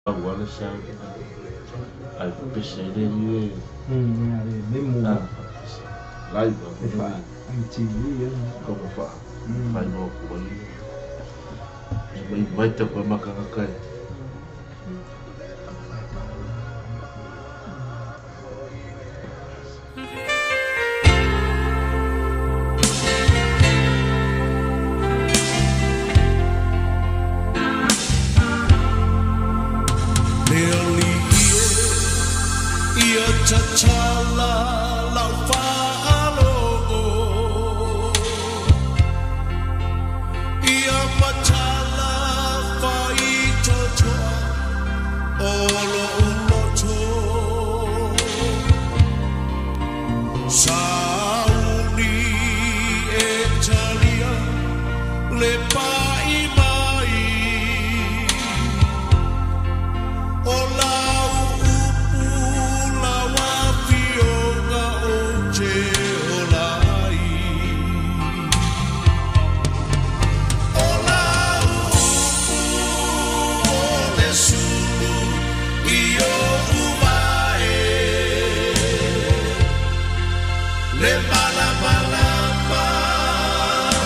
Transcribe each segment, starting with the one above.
Auala sa ai pese le ni le memo live e fa ITV ia ko fa fai mo ko ni mai mai ta ko makaka kai. Tatala lau faalogo ia matala faitotoa o lo'u loto sauni e talia le pa'i mai o lau upu lau afioga ou te ola ai. O lau upu o le sulu i o'u vae le malamalama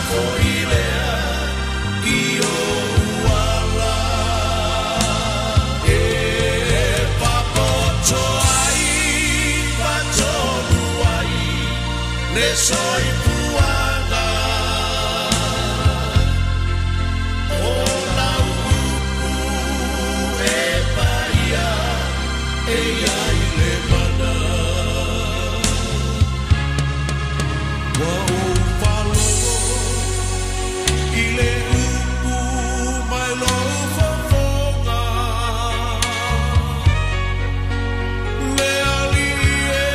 fo'i lea i o'u ala e papoto ai patonu ai le soifuaga o lau upu e paia e iai le mana. Ua ou faalogo i le upu mai lou fofoga le alii e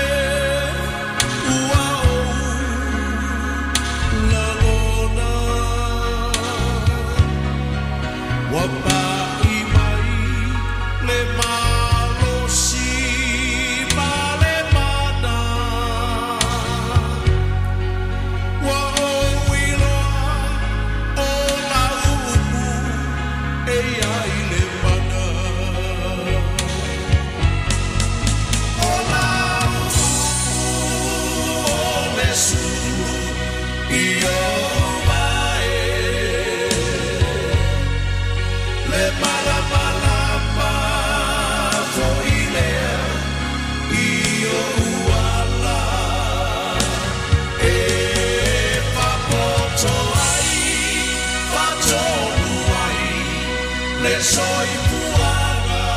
ua ou lagona ua pa'i mai le malosi ma le mana ua ou iloa o lau upu e iai le mana. O lau upu o le sulu i o'u vae le malamalama fo'i lea i o'u ala e fapoto ai fatonu ai le soifuaga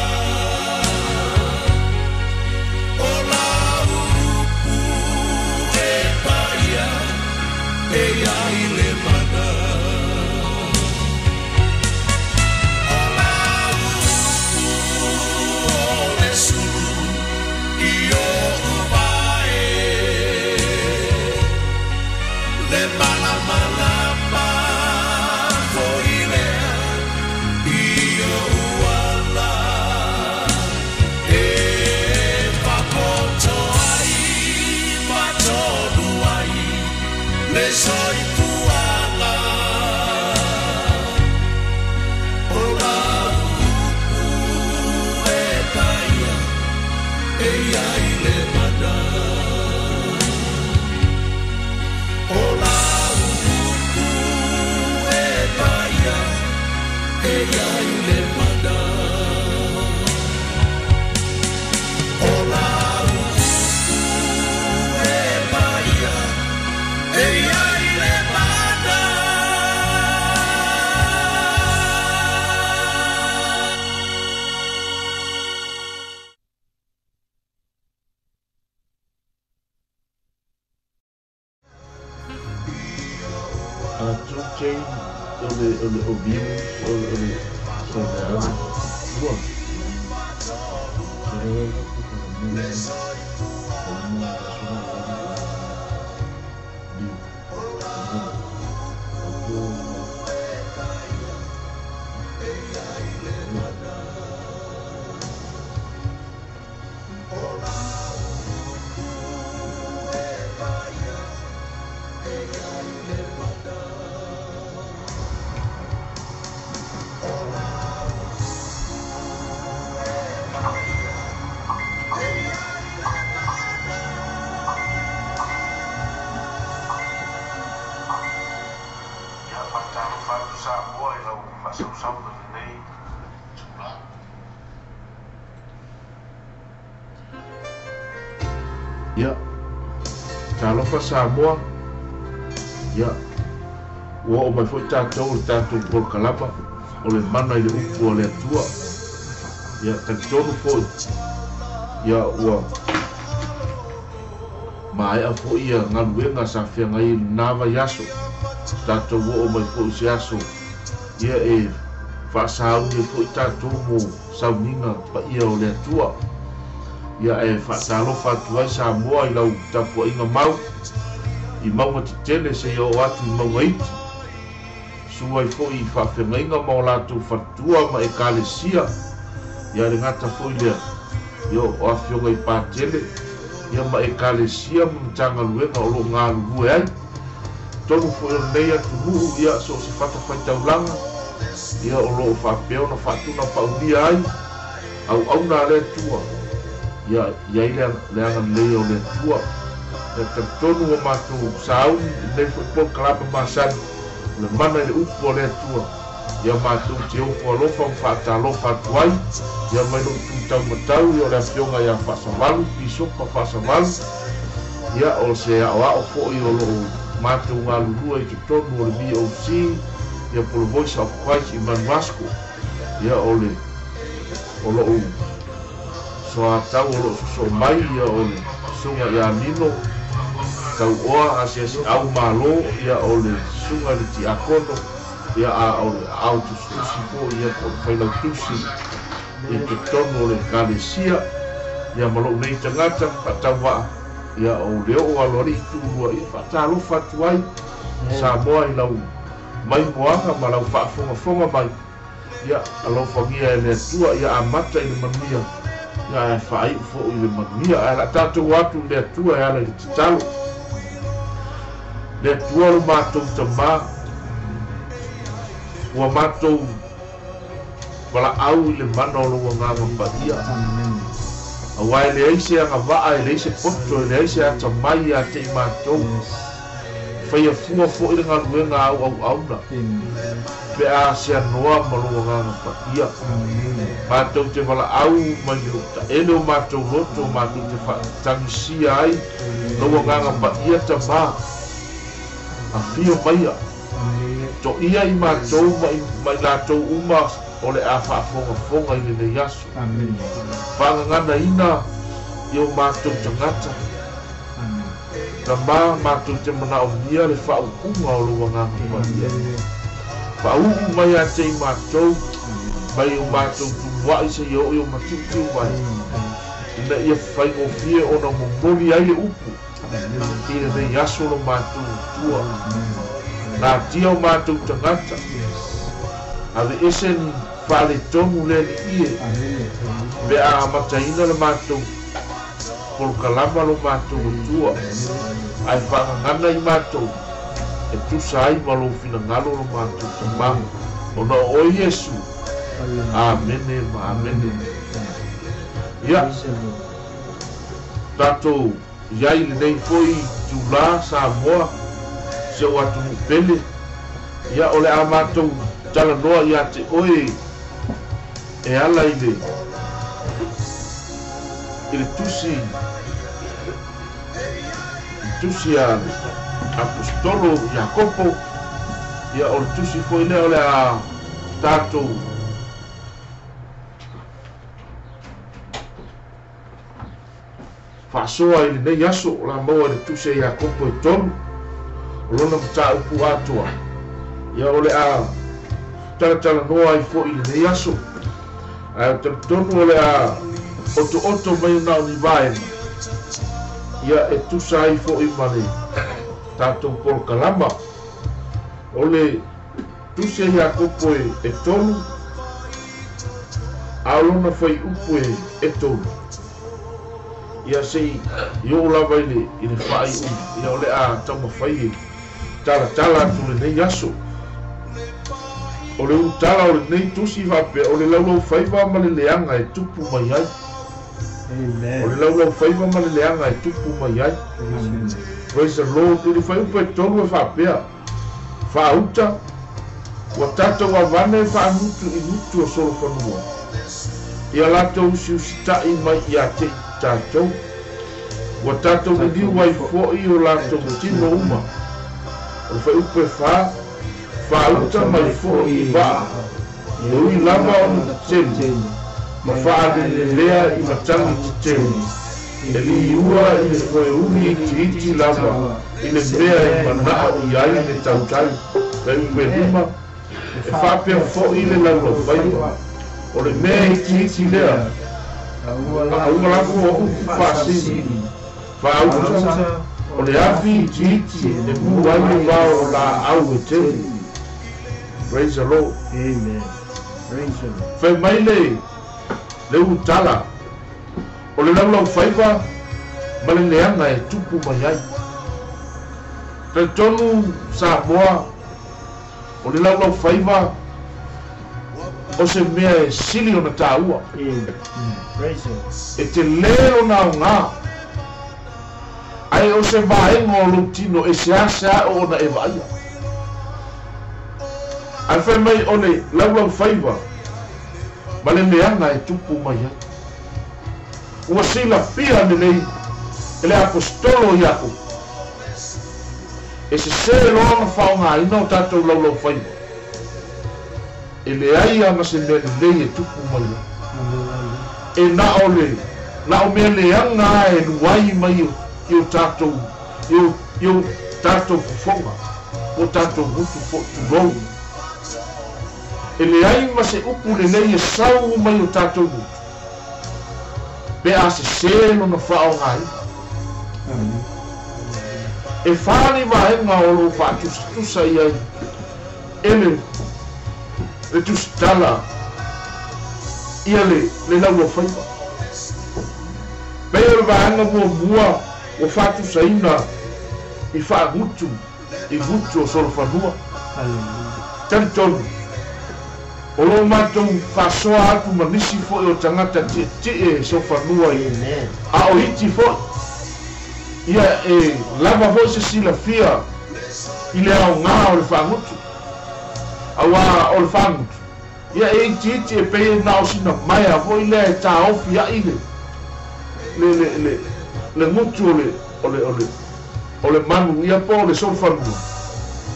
o lau upu e paia e iai le mana. O lau upu o le sulu i o'u vae le malamalama fo'i lea i o'u ala e fapoto ai fatonu ai le soifuaga o lau upu e paia e iai le mana. O lau upu e paia e iai le mana. O lau upu e paia e iai le mana. A 2J o le o viu o le o le ala ua O lau upu Ia, talofa Samoa, ia, ua oo mai foi tatou i le tatou polokalama o le mana i le upu a le Atua. Ia, talitonu foi, ia, ua maea foi ia galuega sa feagai i lena vaiaso. Tatou oo mai foi i se aso, ia, e faasauni ai foi tatou mo sauniga paia o le Atua. Ia, e faatalofa atu ai Samoa i lau tapuaiga mau i mauga tetele seia oo atu i mauga iti. Susu ai foi i faafeagaiga ma o latou faletua ma ekalesia, ia le gata foi lea, ia o afioga i Patele, ia ma ekalesia ma Matagaluega o lo o galulue ai. Totonu foi o lenei atunuu, ia so o se fatafaitaulaga, ia o lo o faapea ona faatunapaulia ai auauna a le Atua, ia i ai le agalelei o le Atua. Ia talitonu ua matou sauni i lenei foi polokalama masani, o le mana i le upu a le Atua, ia matou te ofo alofa ma faatalofa atu ai, ia mai lou tu taumatau, ia o le afioga ia Faasavalu, Pisopa Faasavalu, ia o se aoao foi o loo matou galulue i totonu o le VOC, ia po o le Voice of Christ i Manuasco, ia o le o lou soatau o loo sosoo mai, ia o le susuga ia Nino Tauoa Asiasiau Malo, ia o le susuga i le Tiakono, ia a o le aao tusitusi foi, ia po o le failautusi i totonu o le ekalesia, ia ma lou nei tagata faatauvaa, ia o le oo aloalii tulua, ia faatalofa atu ai Samoa i lau maimoaga ma lau faafogafoga mai, ia alofagia e le Atua, ia amata i le manuia, ia ae faaiu foi i le manuia. Ae o le a tatou o atu i le Atua e ala i le tatalo. Le Atua lo matou Tamā, ua matou valaau i le mana o lou Agaga Paia, aua e leai se agavaa, e leai se poto, e leai se atamai ia te i matou. Faia fua foi le galuega a au auauna, pe a seanoa ma lou Agaga Paia. Matou te valaau mai le taele o matou loto, matou te faatagisia ai lou Agaga Paia Tamā. Afio maia, toia i matou ma i latou uma o le a faafogafoga i lenei aso. Faagaganaina i o matou tagata. Tamā, matou te manaomia le faauuga o lou Agaga Paia. Faauu mai ia te i matou, mai o matou tumuai seia oo i o matiutiu mai, ina ia faigofie ona momoli ai le upu i lenei aso lo matou Atua. Natia o matou tagata, aveese ni faaletonu le Alii e, pe a amataina le matou polokalama lo matou Atua, ae faagagana i matou e tusa ai ma lou finagalo lo matou Tamā, ona o oe Iesu. Amene ma amene. Ia, tatou i ai i lenei foi itulā Samoa, si ou atunuu pele, ia o le a matou talanoa ia te oe e ala i le i le tusi i tusi a le Aposetolo Iakopo, ia o le tusi foi lea o le a tatou faasoa i lenei aso. O le a maua i le tusi a Iakopo e tolu, o lona mataupu atoa, ia o le a talatalanoa ai foi i lenei aso. Ae ou talitonu o le a otooto mai na o ni vaega, ia e tusa ai foi ma le tatou polokalama. O le tusi a Iakopo e tolu, a o lona fuaiupu e tolu, ia se i oo lava i le faaiuga, ia o le a taumafai e talatala atu lenei aso. O le ulutala o lenei tusi faapea, o le laulaufaiva ma le leaga e tupu mai ai. O le laulaufaiva ma le leaga e tupu mai ai. Praise the Lord. I le fuaiupu e tolu e faapea, faauta, ua tatou avane e faagutu i gutu o solofanua, ia latou usiusitai mai ia te i tatou. Ua tatou liliu ai fo'i o latou tino uma. O le fuaiupu e 4, faauta mai fo'i i vaa, e ui lava ona tetele, ma faalelelea i matagi tetele, e liua i le foeuli itiiti lava i le mea e mana'o i ai le tautai. Fuaiupu e 5, e faapea fo'i le laulaufaiva, o le mea itiiti lea, a ua lafo o upu faasini, faauta, o le afi itiiti e mu ai le vao o laau e tele. Praise the Lord. Amen. Praise the Lord. Fai mai le utala, o le laulaufaiva ma le leaga e tupu mai ai. Talitonu Samoa, o le laulaufaiva o se mea e sili ona tāua. Amen. Praise the Lord. E te lē lona aogā, ae o se vaega o lou tino e seasea o ona e vaaia. Ae fai mai o le laulaufaiva ma le leaga e tupu mai ai. Ua silafia lelei e le apostolo Iakopo, e sesē loa ona faaaogāina o tatou laulaufaiva, e leai a ma se mea lelei e tupu mai ai. E na o le na o mea leaga e luai mai i o tatou i o tatou fofoga o tatou gutu fo'i tulou. E leai ma se upu lelei e sau mai o tatou gutu pe a sesē lona faaaogāina. E 4 ni vaega o lou faatusatusa i ai e le tusitala ia le laulaufaiva. Pei o le vaega muamua ua faatusaina i faagutu i gutu o solofanua. Talitonu o loo matou faasoa atu ma nisi fo'i o tagata tietie sofanua i a o iti fo'i ia e lava fo'i se silafia i le aogā o le faagutu. Auā o le faagutu ia e itiiti e pei na o sina maea fo'i lea e taofi a'i le gutu o le manu ia po o le solofanua.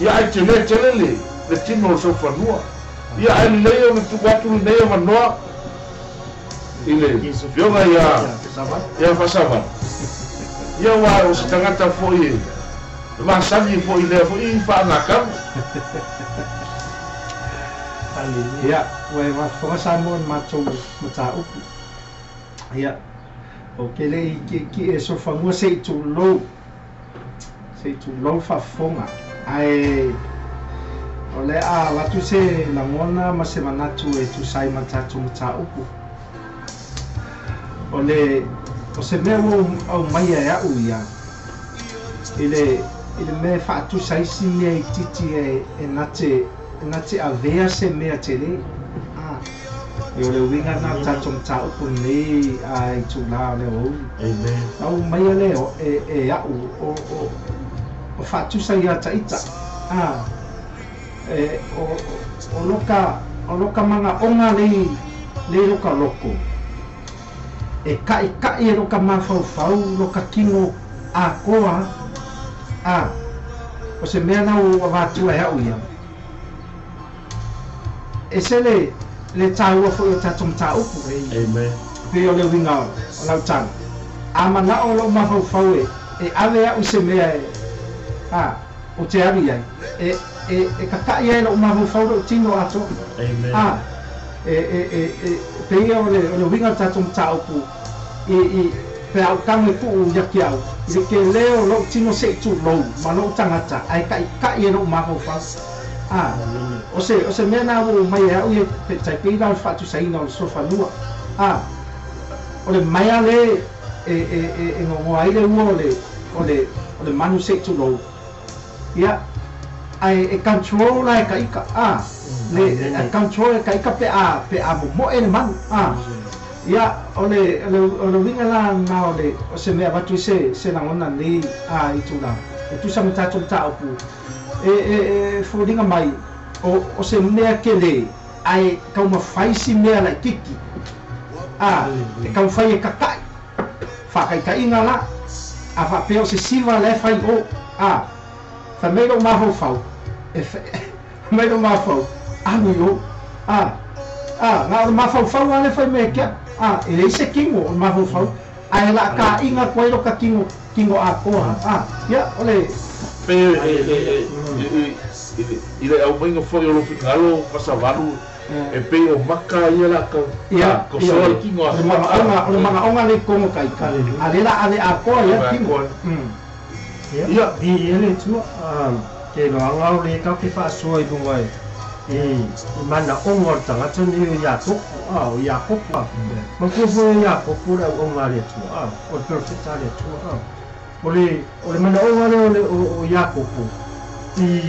Ia ai tele tele le tino o le solofanua. Ia ai lelei o le tuu atu lenei avanoa i le fioga ia Faasavalu. Ia ua o se tagata fo'i e masani fo'i lea fo'i faagakamu. Ia, ua e faafofoga Samoa i le matou mataupu. Ia, ou te le i tietie e solofanua se i tulou, se i tulou le faafofoga. Ae o le a avatu se lagona ma se manatu e tusa ai ma le tatou mataupu. O le o se mea ua aumaia e a'u ia i le mea e faatusa ai si mea itiiti e nate avea se mea tele. E o le uiga na o tatou mataupu lenei i tūlā o le aoauli. Amen. Na aumaia le e a'u o faatusa ia ta'ita. E o loka magaoga lei loka loko. E kaʻikaʻi e loka mafaufau loka kino akoa. O se mea na ua avatua e a'u ia. E se le tāua fo'i o tatou mataupu. Amen. Pei o le uiga o lau tala. A mana'o lou mafaufau e ave a'u i se mea e o te alu i ai. E kakaʻi ai lou mafaufau lou tino atoa. Amen. E peia o le uiga o le tatou mataupu i pe au tago e tuu ia ki au i le kelē o lou tino seʻi tulou ma lou tagata ae kaʻikaʻi e lou mafaufau. O se mea na ua mai e a'u ia taipei la o le faatusaina o le solofanua. O le maea lē e gogoa ai le ua o le manu seʻi tulou. Ia ae e control la e kaʻika. Le e control e kaʻika pe a momoʻe le manu. Ia o le uiga la na o se mea avatu i se lagona nei i tulaga e tusa ma tatou mataupu e foliga mai o se mea kelē ae taumafai si mea laʻititi. E taumafai e kakaʻi faakaitaʻiga la. A faapea o se siva la e fai i o, a. Fai mai lou mafaufau, e fai mai lou mafaufau, alu i o, a. A, na o le mafaufau lava lea e fai mai ia te au, a, e leai se tino o le mafaufau, ae o le a taina atu ai lota tino, tino atoa, a. Ia, o le. Pe e, e, e, i, i le aumaiga foi o lou finagalo, Fasavalu, E pei o maka ia la ka kosoa le tino a. O le manaoga lea i totonu o taita, a lea la ave atoa i ai le tino. Ia, viia le Atua, ke loaga o le tatou te faasoa i luga i manaoga o le tagata nei o Iakopo, o Iakopo. Manatua foi o Iakopo o le auauna a le Atua, o le perofeta a le Atua. O le manaoga lea o Iakopo i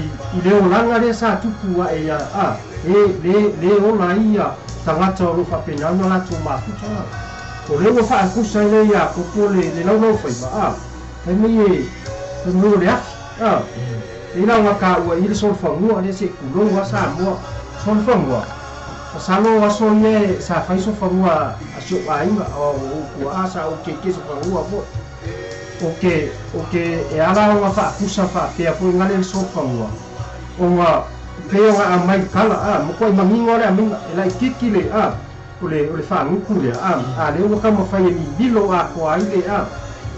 le olaga lea sa tupu ae ia, a, le, le ola ai ia tagata o lo o faapena ona latou mafuta. O lea ua faakusa ai lea Iakopo le laulaufaiva, a, fai mai e, fai mai o le afi, a. E i la ona taua i le solofanua lea se i tulou lava Samoa. Solofanua, masalo o aso ia sa fai sofanua a si ou aiga, o ou tuaa sa ou keikei sofanua foi. O ke, o ke, e ala ona faakusa faapea foi gale le sofanua, ona pei ona aumai kala, a, makuai manino le aumaiga, e laitiiti le, a, o le, o le faagutu lea, a, a lea ua taumafai e lililo atoa ai le, a,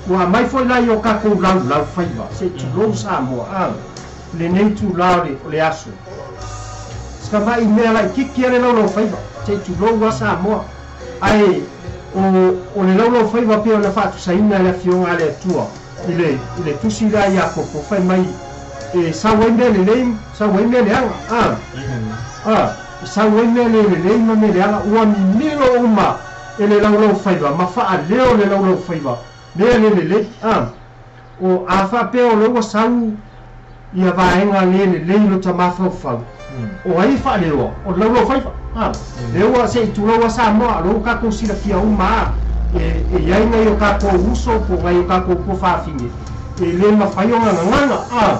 ua aumai foi la i o tatou laulau faiva, se i tulou Samoa, a, lenei itulā o le, o le aso. Se tamai mea laitiiti a le laulau faiva, se i tulou lava Samoa. Ae o, o le laulaufaiva pei ona faatusaina e le Afioga a le Atua i le, i le tusi lea a Iakopo, fai mai, E sau ai mea lelei, sau ai mea leaga. A, a, e sau ai mea le lelei ma mea leaga, ua mimilo uma e le laulaufaiva ma faaleo le laulaufaiva mea le lelei. A, o, a faapea o lea ua sau ia vaega le lelei i lota mafaufau, o ai e faaleoa? O le laulaufaiva. A, lea ua se i tulou a Samoa, o lea ua tatou silafia uma a, e i ai nai o tatou uso po o nai o tatou tuafafine e le mafai ona gagana, a,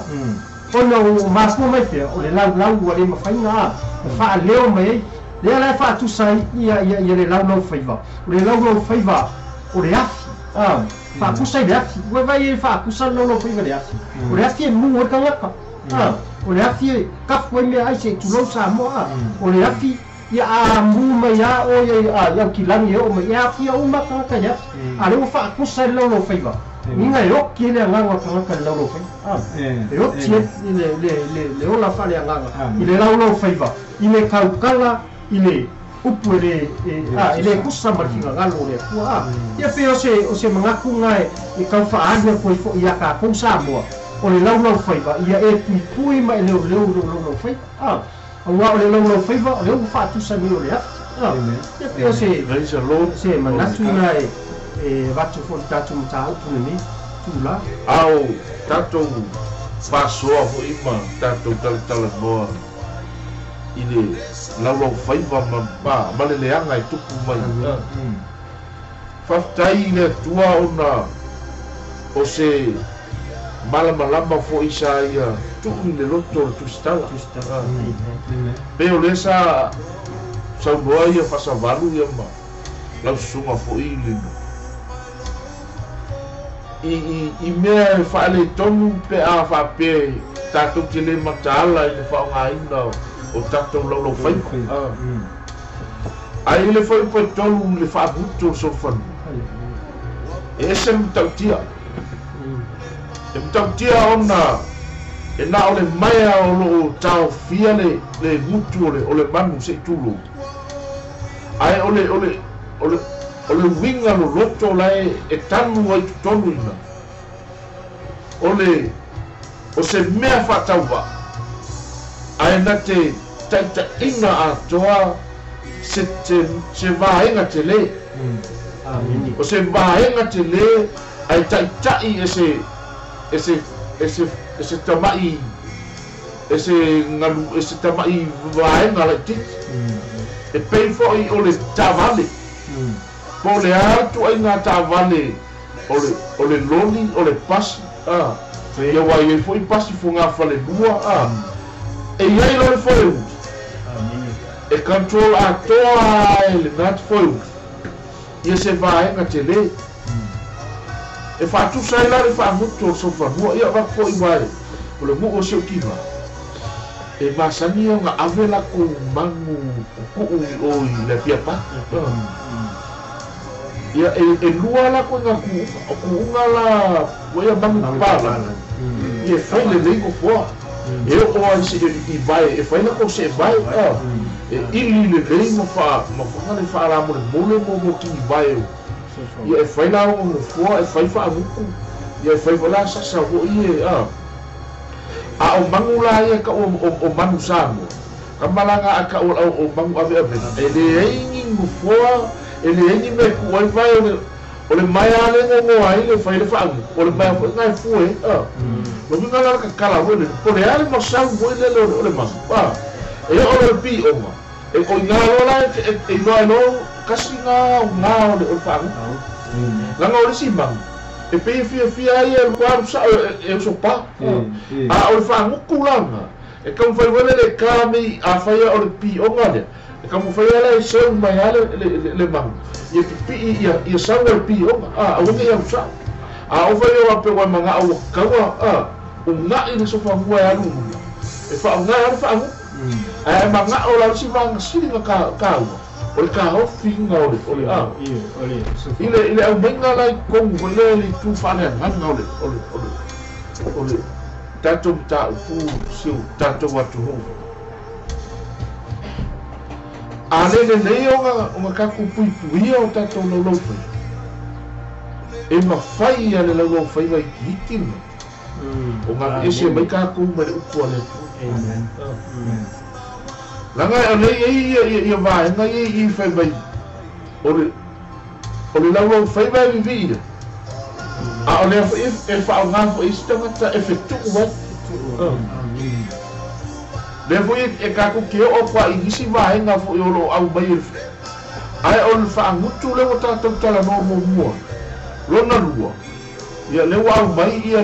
ona o mafua mai pea, o le laulau ua le mafai ona a, faaleo mai ai. Lea la e faatusa ai ia, ia, ia le laulaufaiva. O le laulaufaiva o le afi, a, faatusa i le afi. Ua vaai e faatusa le laulaufaiva i le afi. O le afi e mu ai le tagata, a, o le afi e kafu ai meaai se i tulou Samoa, a, o le afi ia a mu mai lava oe a, i Aukilagi e oo mai, e aafia uma tagata i le afi. A lea ua faatusa i le laulaufaiva, uiga e oti ai le agaga o le tagata i le laulaufaiva, a, e oti ai le, le, le, le ola faaleagaga i le laulaufaiva, i le tautala, i le upu e le, e, a, e le tusa ma le finagalo o le Atua, a. Ia pei o se, o se manatu lena e, e tau faaali atu ai foi iā tatou Samoa, o le laulaufaiva, ia e puipui ma e leoleo i lou laulaufaiva, a. Aua o le laulaufaiva, o lea ua faatusa nei o le afi, a. Ia pei o se, se manatu lena e, e avatu foi i le tatou mataupu lenei itulā. A o tatou faasoa foi ma tatou talatalanoa i le laulaufaiva ma le leaga e tupu mai. Faafetai i le Atua ona o se malamalama foi sa ia tuu i le loto o le Tusitala. Pei o lea sa saunoa ia Faasavalu ia ma lau susuga foi i le i mea e faaletonu pe a faapea tatou te le mataala i le faaaogaina o tatou laulaufaiva. Ae i le fuaiupu e 3 i le faamutu o le solofanua, e ese le matautia. E matautia ona e na o le maea o lo o taofia le gutu o le manu se i tulou. Ae o le, o le, o le, o le uiga loloto la e tanu ai totonu ina. O le, o se mea faatauvaa, ae na te taitaiga atoa se, se, se vaega tele. O se vaega tele ae taitai e se, e se, e se, e se tamai, e se galu, e se tamai vaega laitiiti. E pei foi o le taavale. Po o le a ituaiga taavale o le, o le loli, o le pasi, a. Ia aua e i ai foi pasi fogafalelua, a. E i ai loa le foeuli, e control atoa lava e lena foeuli ia se vaega tele. E faatusa ai la le faagutu o le sofanua ia avatu foʻi uae o le nuu o si o tiva e masani ona ave lakou manu kukuu i o i le apiapa ia e lua la koe kuuga o kuuga la ua ia manu pala ia e fai lelei gofoa e oo ai se i vae e fai lakou seʻe vae e ili lelei ma faa ma faga le faalamolemole mo mo kini vae o ia e fai la ona gofoa e fai faagutu ia e fai foi la sasa foʻi e a o manu la ia ka o manu Samoa ka malaga a ka o manu aveavega e leai ni gofoa e leai ni mea kuʻu ai vae o le maea le gogoa ai le fai le faagutu o le maea foʻi ga e fue lo uiga la le kakala foi le po le a le masau foi lele o le manu e oo le piʻoga e o iga loa la e iloa e lo kasi ga uga o le faagutu laga o le isi manu e pei e fiafia ai e alu saʻo e usopā a o le faagutu laga e taumafai foi le le ka mei afaia o le piʻoga lea e taumafai ala e seu mai a le manu ia pipii ia sau le piʻoga aua ne i alu saʻo a o fai o ape ua magaʻo ua kaua ugaʻi le sofanua e alu ula e faaaoga ai le faagutu ae magaʻo la le isi vaga sili na kāua o le kaofiga o le i le aumaiga la i totonu foi lea le itu faaleagaga o le tatou mataupu si o tatou atunuu a le lelei ona tatou puipuia o tatou laulau faiva e mafai ia le laulau faiva itiiti lena o gaveese mai kakou mai le upu a le Atua laga e o lea i ai ia vaega ia i fai mai o le laulau faiva e viviia a o lea foʻi e faaaogā foʻi isi tagata e fetuʻu ai lea foʻi e kakou ke oo aku ai nisi vaega foʻi o loo au mai e ae o le faagutu lea ua tatou talanoa muamua lona lua ia lea ua au mai ia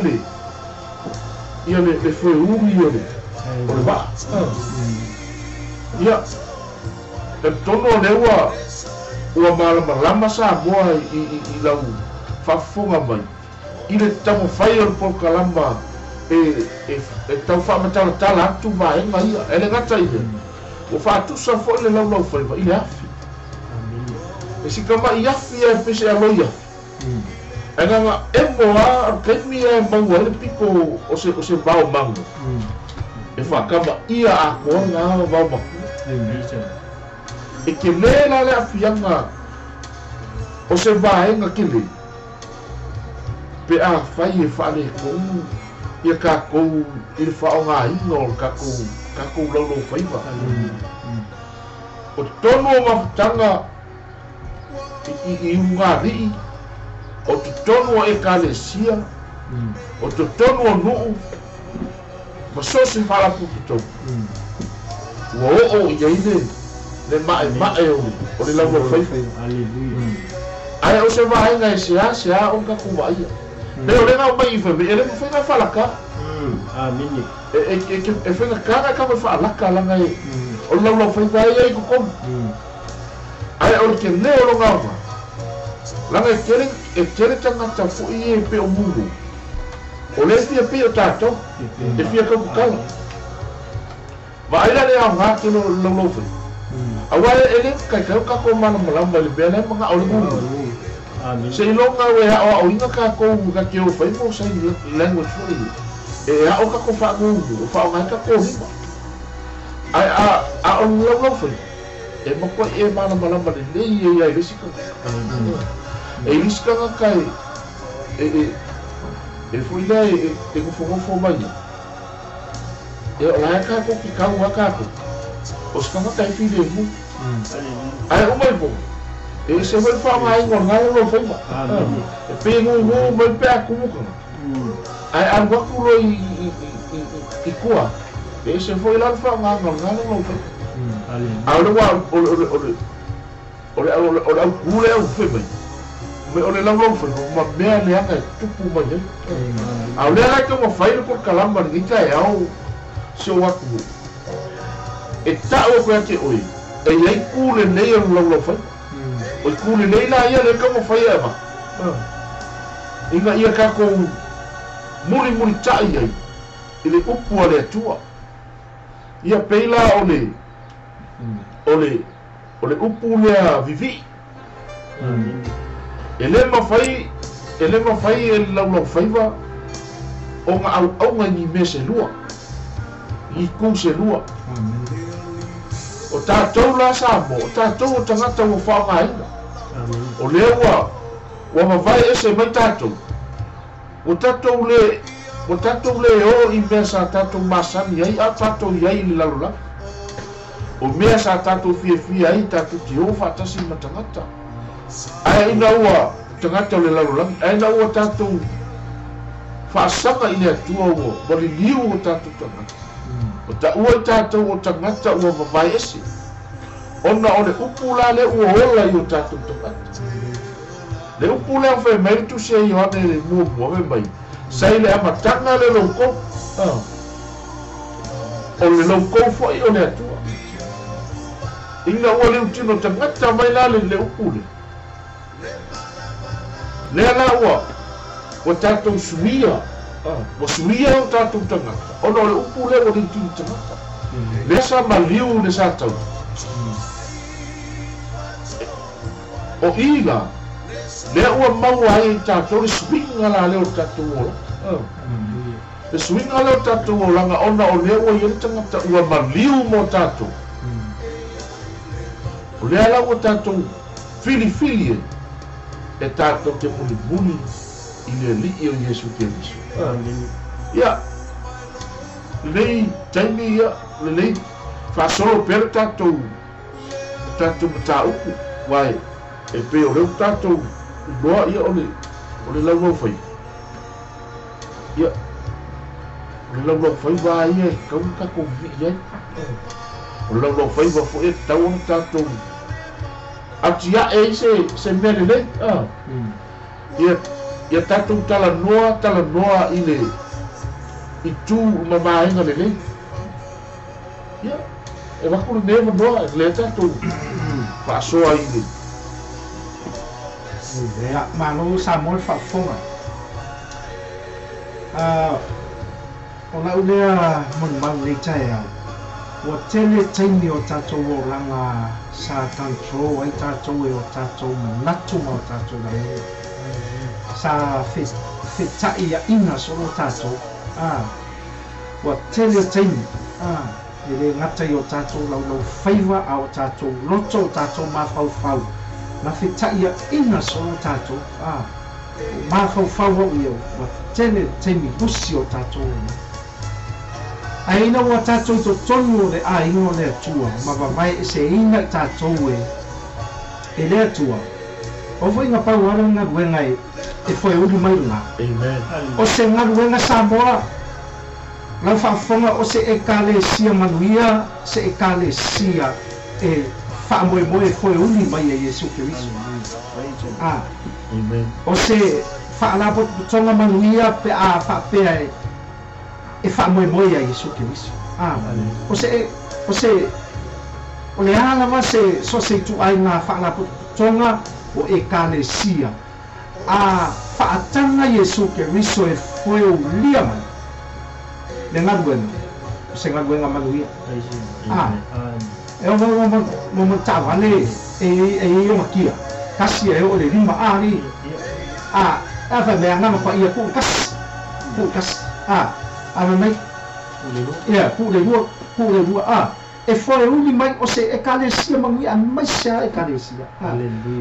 le feuli o le vaa ia e tonu o lea ua malamalama Samoa i lau faafofoga mai i le taumafai o le polokalama e tau faamatalatala atu vaega ia e le gata i lea ua faatusa foʻi le laulau faiva i le afi e sikamaʻi afi e pese aloi afi e gaga emo a o le taimi e maua ai le piko o se vao mago e faakamaʻia atoa ga vao makua e kelē la le afiaga o se vaega kelē pe a fai e faaletonu ia kakou i le faaaogāina o le kakou laulau faiva o totonu o mafutaga i ugaliʻi o totonu o ekalesia o totonu o nuu ma so se faalapotopotoga ua oo i ai le maʻemaʻe o le laulau faiva ae o se vaega e seā ona tatou vaaia pe o lega mai i fai e le mafai na faalaka e faigata na kama faalaka laga e o le laulau faiva ai ai totonu ae o le kelē o loga aoga laga e tele tagata foʻi e pe o mumu o le fia pei o tatou e fia kaukakala vaai la le aogā ke lo laulau faiva auā e le kaikai o kakou malamalama i le mea lea magaʻo le mumu se iloga ua e aʻoaʻoina kakou ka ke o fai mo sign language foʻi e aʻo kakou faagugu o faaaoga ai kakou lima ae a o le laulau faiva e makuaʻi e malamalama lelei ia i le isi tagata e i lisi tagata e foi lea e gofogofo mai e o lae kakou ke kau a kakou o se tagata e filemu ae uma i poga e se foi faaaogāina o lena laulau faiva e pe gugu mai pe a kumukaga ae alu atu lo i kua e se foi la le faaaogāga o lena laulau faiva a o le ua o le aukū le au fai mai me o le laulau faiva ma mea leaga e tupu mai ai a o lea la e taumafai le polokalama lenei taeao si ou atunuu e taʻu aku ia te oe e iai ku lelei o le laulau faiva o i ku lelei la ia le taumafai e avatu Ina ia tatou mulimulita'i ai i le upu a le Atua. Ia pei la o le upu lea vivi'i. E lē mafai e lē mafai e le laulaufaiva ona auauga i ni mea se lua i itu se lua. O tatou la Sa mo o tatou o tagata ua faaaogaina. O lea ua mavae ese mai tatou ua tatou lē o i mea sa tatou masani ai a tatou iai i le lalolagi. O mea sa tatou fiafia ai tatou te o faatasi ma tagata ae ina ua tagata o le lalolagi ae ina ua tatou faasaga i le Atua ua liliu o tatou tagata o taua i tatou o tagata ua mavae ese ona o le upu la lea ua ola i o tatou tagata. Le upu lea fai mai le tusi a Ioane le muamua fai mai sa i le amataga le loukou o le loukou fo'i o le Atua ina ua liutino tagata mai la le upu le lea la ua tatou suia ua suia o tatou tagata ona o le upu lea ua liutino tagata lea sa maliu le sa tau o i la lea ua maua ai i tatou le suiga la lea o le tatou olaga le suiga lea o tatou olaga ona o lea ua iai le tagata ua maliu mo tatou o lea la ua tatou filifili e e tatou te mulimuli i le Alii o Iesu Keriso. Ia lenei taimi ia lelei faasolo pea le tatou mataupu uae e pei o lea ua tatou iloa ia o le laulaufaiva ia o le laulaufaiva a ia e tatau ona tatou vivii ai o le laulaufaiva fo'i e tatau ona tatou atia'e ai se mea lelei ia tatou talanoa talanoa i le itu ma vaega lelei ia e vaku lenei avanoa lea tatou faasoa i le. Ia, malo Samoa le faafofoga. O la'u lea molimau nei taeao ua tele taimi o tatou olaga sa control ai tatou e o tatou manatu ma o tatou lagona sa feta'ia'iga solo tatou ua tele taimi e lē gata i o tatou laulaufaiva a o tatou loto o tatou mafaufau na feta'ia'iga solo tatou mafaufau au ia ua tele taimi lusi o tatou olaga ae ina ua tatou i totonu o le aiga o le Atua ma vavae eseina i tatou e le Atua o fo'iga pau ala le galuega e foeuli mai lagā. Amen. O se galuega Samoa lau faafofoga o se ekalesia manuia se ekalesia e faamoemoe e foeuli mai e Iesu Keriso. Amen. O se faalapotopotoga manuia pe a faapea e faamoemoe ia Iesu Keriso o se o le a lava se so se ituaiga faalapotopotoga o ekalesia a faataga Iesu Keriso e foeulia mai le galuega o se galuega manuia e ono mo taavale e i ona kia kasi e o le lima a ni a fa mea ngama pa ia ku kasi ku kasi a mai ia ku le lua e foeuli mai o se ekalesia manuia mai se ekalesia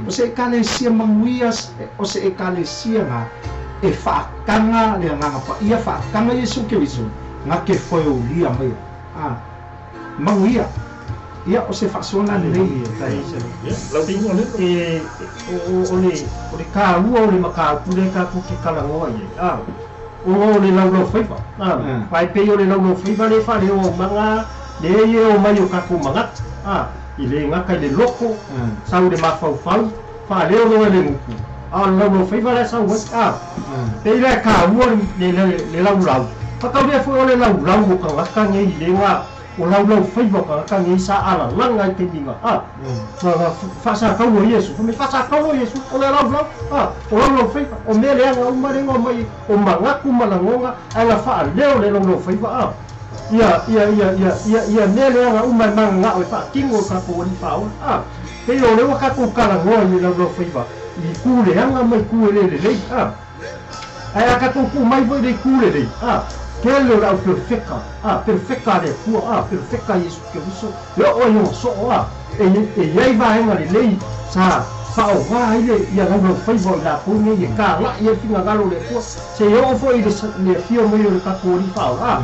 o se ekalesia manuia o se ekalesia nga e faakaga le agaga paia faakaga Iesu Keriso ga ke foeulia mai manuia ia o se faasoaga lelei. Ia lau susuga lelo. E o le kāua o le mataupu le tatou te talanoa i ai o le laulaufaiva vae pei o le laulaufaiva le faaleoaumaga le e o mai o tatou magata i le gata i le loko sau le mafaufau faaleo loa le gupu a o le laulaufaiva lea sau ai pei la e kāua le laulau fakaulia foi o le laulau o tagata nei i lega. O laulau faiva tagata nei sa alalaga i taimiga a faasakauo Iesu fai mai faasakauo Iesu o le laulau a o laulau faiva o mea leaga uma lea ua mai o magatu ma lagoga ae ga faaleo le laulau faiva a ia ia ia ia ia ia mea leaga uma e magagao e faatino o tatou alii faaola a pei o lea ua tatou talanoa i le laulau faiva i ku leaga ma i ku e lē lelei a ae a tatou tuu mai foi le itu lelei a tele o le au perfeka a perfeka a le Atua a perfeka Iesu Keriso e oo ai ona soo a e e iai vaega lelei sa faaogā ai le ia laulaufaiva o i latou nei e kala'i ai finagalo o le Atua seia oo foi i le le afio mai o le tatou alii faaola a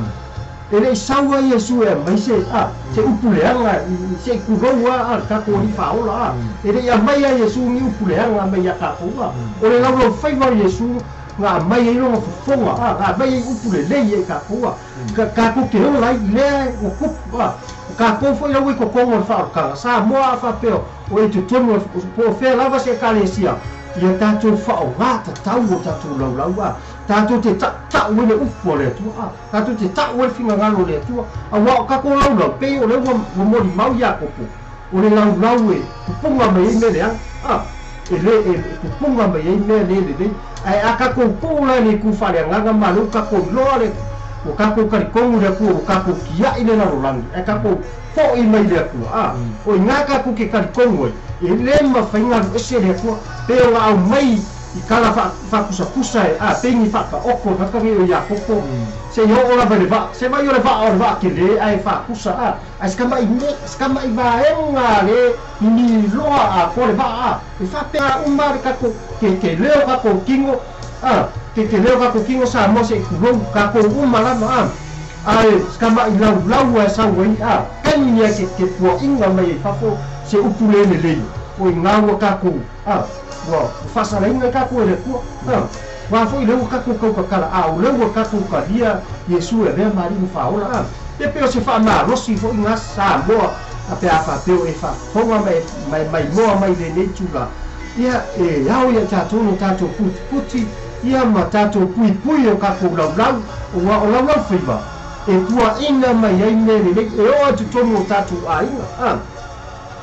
e le'i sau ai Iesu e aumai se a se upu leaga i se'i tulou a a le tatou alii faaola a e le'i aumai a Iesu ni upu leaga mai iā tatou a o le laulaufaiva o Iesu na aumai ai lona fofoga a na aumai ai upu lelei ia i tatou a tatou te ola ai i lea ua tupu a o tatou foi la ua i totonu o le faaolataga Samoa a faapea o e i totonu po o fea lava se Ekalesia ia tatou faaaoga tatau o tatou laulau a tatou te tautau ai le upu a le Atua a tatou te tau ai le finagalo o le Atua auā o tatou laulau pei o lea ua molimau Iakopo o le laulau e pupuga mai ai mea leaga a e lē e pupuga mai ai mea lē lelei ae a tatou tuu la i le itu faaleagaga ma lea ua tatou iloa le ua tatou talitonu i le Atua ua tatou tia'i le lalolagi ae tatou fo'i mai i le Atua a o iga tatou te talitonu ai e lē mafai ona alu ese le Atua pei ona aumai i tala faapusapusa e a pei ni faataoto tagata nei o Iakopo seia oo lava i le vaa se vaai o le vaa o le vaa telē ae faapusa a ae se tama'i me se tama'i vaega lē mimiloa atoa le vaa a e faapea uma le tatou tetele o tatou tino a tetele o tatou tino Samoa se'i tulou tatou uma lava a ae se tama'i laulau ae sau ai a taimi ai ke puaʻiga mai ai fafo se upu lē lelei o iga ua tatou a ua faasalaina ai tatou e le Atua a ua foi lea ua tatou tautatala a o lea ua tatou talia Iesu e avea ma alii ma faaola a ia pei o se faamalosi foi ga Samoa a pe a faapea o e faafofoga ma e ma e maimoa mai i lenei itula ia e ao ia i tatou no tatou putiputi ia ma tatou puipui o tatou laulau aua o laulau faiva e puaʻina mai ai mea lelei e oo ai totonu o tatou aiga a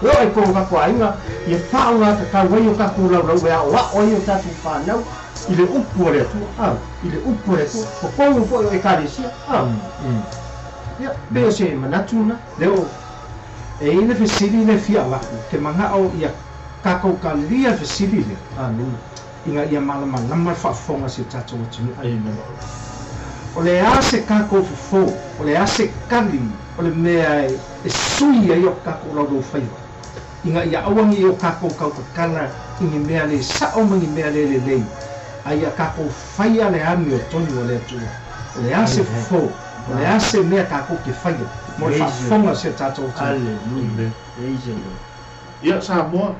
e oo ai totonu o tatou aiga ia faaaoga tatau ai o tatou laulau e aoao ai o tatou fanau i le upu a le Atua a i le upu a le Atua totonu foi o Ekalesia a ia pei o se manatu lena. Leo e i ai le fesili lea e fia avatu, ke manao ia tatou talia le fesili lea. Amene. Ina ia malamalama le faafofoga a si o tatou atunuu. Amen. O le a se tatou fofo, o le a se tali o le mea e sui ai o tatou laulaufaiva, ina ia aua ne i o tatou tautatala i ni mea le sa'o ma ni mea le lelei, a ia tatou faia le amiotonu a le Atua. O le a se fofo, o le a se mea tatou te faia mo le faafofoga a si o tatou atunuu. Hallelujah. Praise the Lord. Ia, Samoa,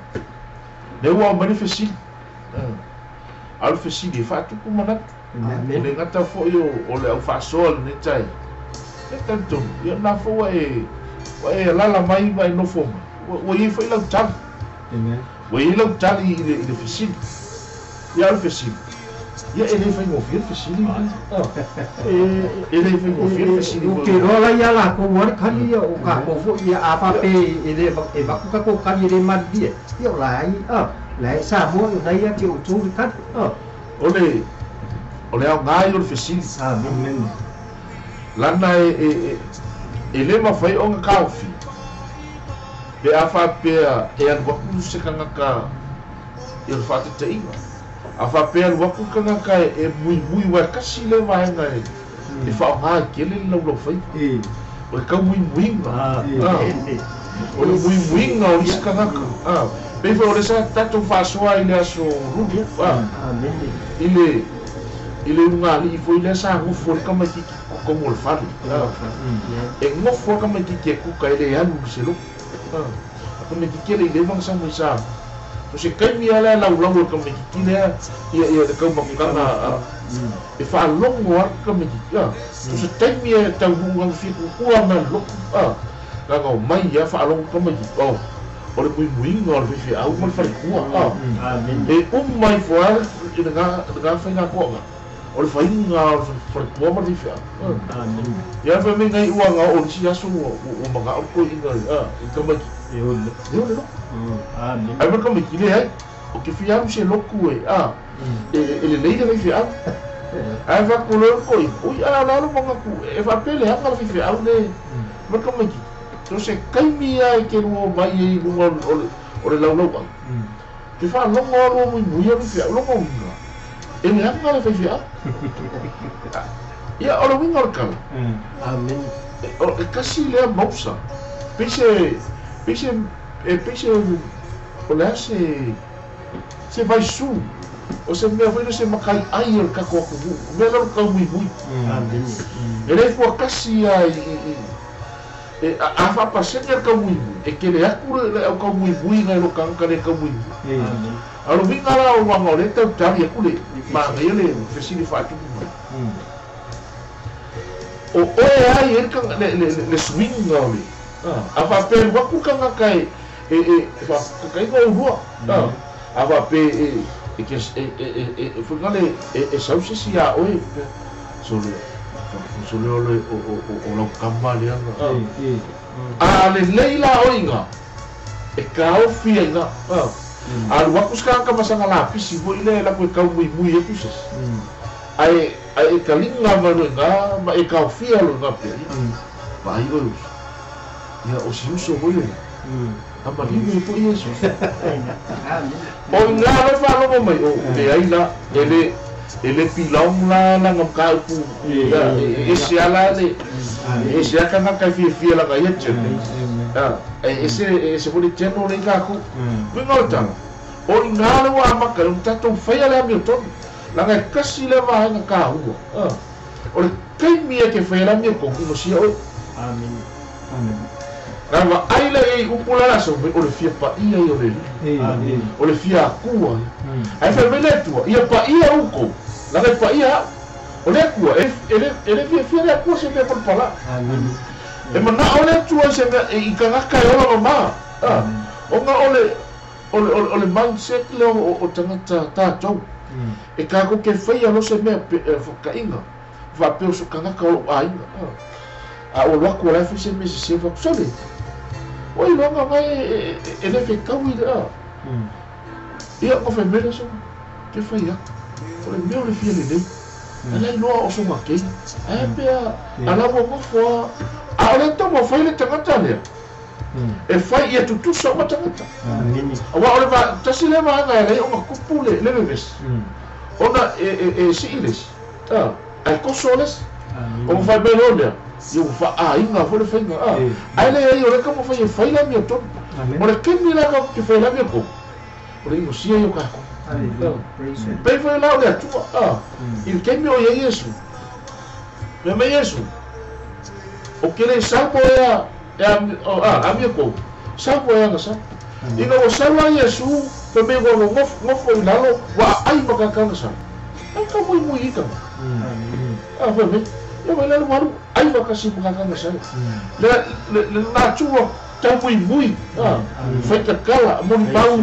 lea ua aumai le fesili. A o le fesili e faatupu manatu. E le gata foi o le au faasoa i lenei taeao, ia talitonu, ia o lena foi ua e, ua e alaala mai ma e nofo mai, ua i ai foi lau tali. Ua i ai lau tali i le, i le fesili. Ia a o le fesili, ia e le faigofie le fesili lenei. E le faigofie le fesili Ou foi. te iloa la ia latou lava le tali ia, o tatou foi ia a faapea e le avatu tatou tali e le malilie, ia o la e a la e Samoa o lena ia te outou le tali a. O le, o le aoga ia o le fesili. Amene. Lana e, e, e, e le mafai ona taofia pe a faapea e alu atu se tagata i le faataitaiga. A faapea e alu atu le tagata e muimui aua e tasi lea vaega e e faaaoga ai tele le laulaufaiva. O le tau muimuiga. O le muimuiga o isi tagata. Pei foi o lea sa tatou faasoa i le aso Lulu i le i le ulugalii foi lea sa nofo ai le tamaitiiti i totonu o le fale. E nofo lava le tamaitiiti e kuka e le alu i se lotu. A tamaitiiti e le i leva ona sau mai Samoa. So se taimi lava lea e laulau ai le tamaitiiti lea ia ia le taumafaga e faalogo lava le tamaitiiti. So se taimi e taunuu lana fia tutua ma le lotu. Na ona omai lava faalogo le tamaitiiti, oh, o le muimuiga o le faifeau ma le faletua. E uma ifo lava lena lena faiga toaga. O le faiga o le faletua ma le faifeau. Ia fai mai nai uaga o le isi aso ua magao le toeaina i le tamaitiiti. E ole loku. Ae ma le tamaitiiti leai. O ke fia alu se loku e e lelei le faifeau. Ae faaku loa le toeaina, ui a o le a lou manatu e faapea leaga le faifeau le ma le tamaitiiti. So se taimi lava e te lua omai ai i luga o le laulauai. Ke faalogo lava lua muimui o le faifeau lona uiga. E leaga le faifeau. Ia, o le uiga o le tala. Amen. E tasi lea mausa. Pei se, pei se, e pei se, o le a se, se vaisu. O se mea foi lea se mataiai o le tatou atunuu. O mea lea o le taumuimui. Amen. E le fuatasi lava i, e, a faapasene le taumuimui, e tele atu le au taumuimui nai lo tagata le taumuimui. Amen. A o le uiga la o luaga o lea e tautali atu le manaia le fesili faatupu mai. O oe ai e le suiga o le a faapea alu atu le tagata e e faakakaina oulua. A faapea e e e e foi le e sau se isi iā oe sole sole o le o lau kama lea na. A lelei la oe iga e kaofi ai iga. A alu atu se tagata ma sana lapisi foi lea e latou e taumuimui atu se isi. Ae ae e taliga mai loa iga ma e taofia loa iga pea. Ia vaai oe uso. Ia o si uso foi lena. A maliu ai foi Iesu. O iga loa e faalogo mai o leai la e le e le pilaomu la lana mataupu ia e ese lava la le e ese lava tagata e fiafia lana ia channel. E ese e ese foi le channel lea i tatou. Uiga o le tala, o iga lea ua amata ai ona tatou faia le amiotonu. Leaga e tasi lea vaega taua. O le taimi e te faia le amiotonu, inosia oe. Amen. Na vaai lea i ai upu la le aso mai, o le fia paia ia o le Alii. O le fia Atua ia. Ae fai mai le Atua, ia paia outou, leaga e paia au. O le Atua, e, e, le, e le fiafia le Atua i se mea palapala. E manao le Atua i se mea, i tagata e ola mama. Ona o le, o le, o le mindset lea o tagata tatou. E tatou te faia loa se mea whakaiga, faapea o se tagata o lou aiga. A ua alu atu o la e fai se mea sese, fai atu, sole, ua iloaga na e le fetau i le a. Ia, ona fai mai lea sole, ke fai atu, o le mea o le fia lelei. A la iloa o soga kei, ae pea, a la ua nofo lava. A o le taumafai le tagata lea, e fai ia tutusa uma tagata. Aua o le tasi lea vaega e ala ai ona tupu le vevesi, ona e sii le isi, ae toso le isi. Ona fai mai loa lea, ia ua faaaiga foi le faiga, ae leai o lea e taumafai e fai le amiotonu. O le taimi la tatou te fai ai le amiotonu, o le inosia ia o tatou. Pei foi la o le Atua, i le taimi o i ai Iesu, fai mai Iesu, o ke le sau po ea e amio kou, sau po ea na sau. Ina ua sau la Iesu, fai mai ua nofo i lalo, ua aai ma kākā na sau. Ai ka muimui i tanga. A fai mai, ia mai lalo ua alu, ai faatasi ma kākā na sau. Le, le, le natura tau muimui, fai tatala, molimau,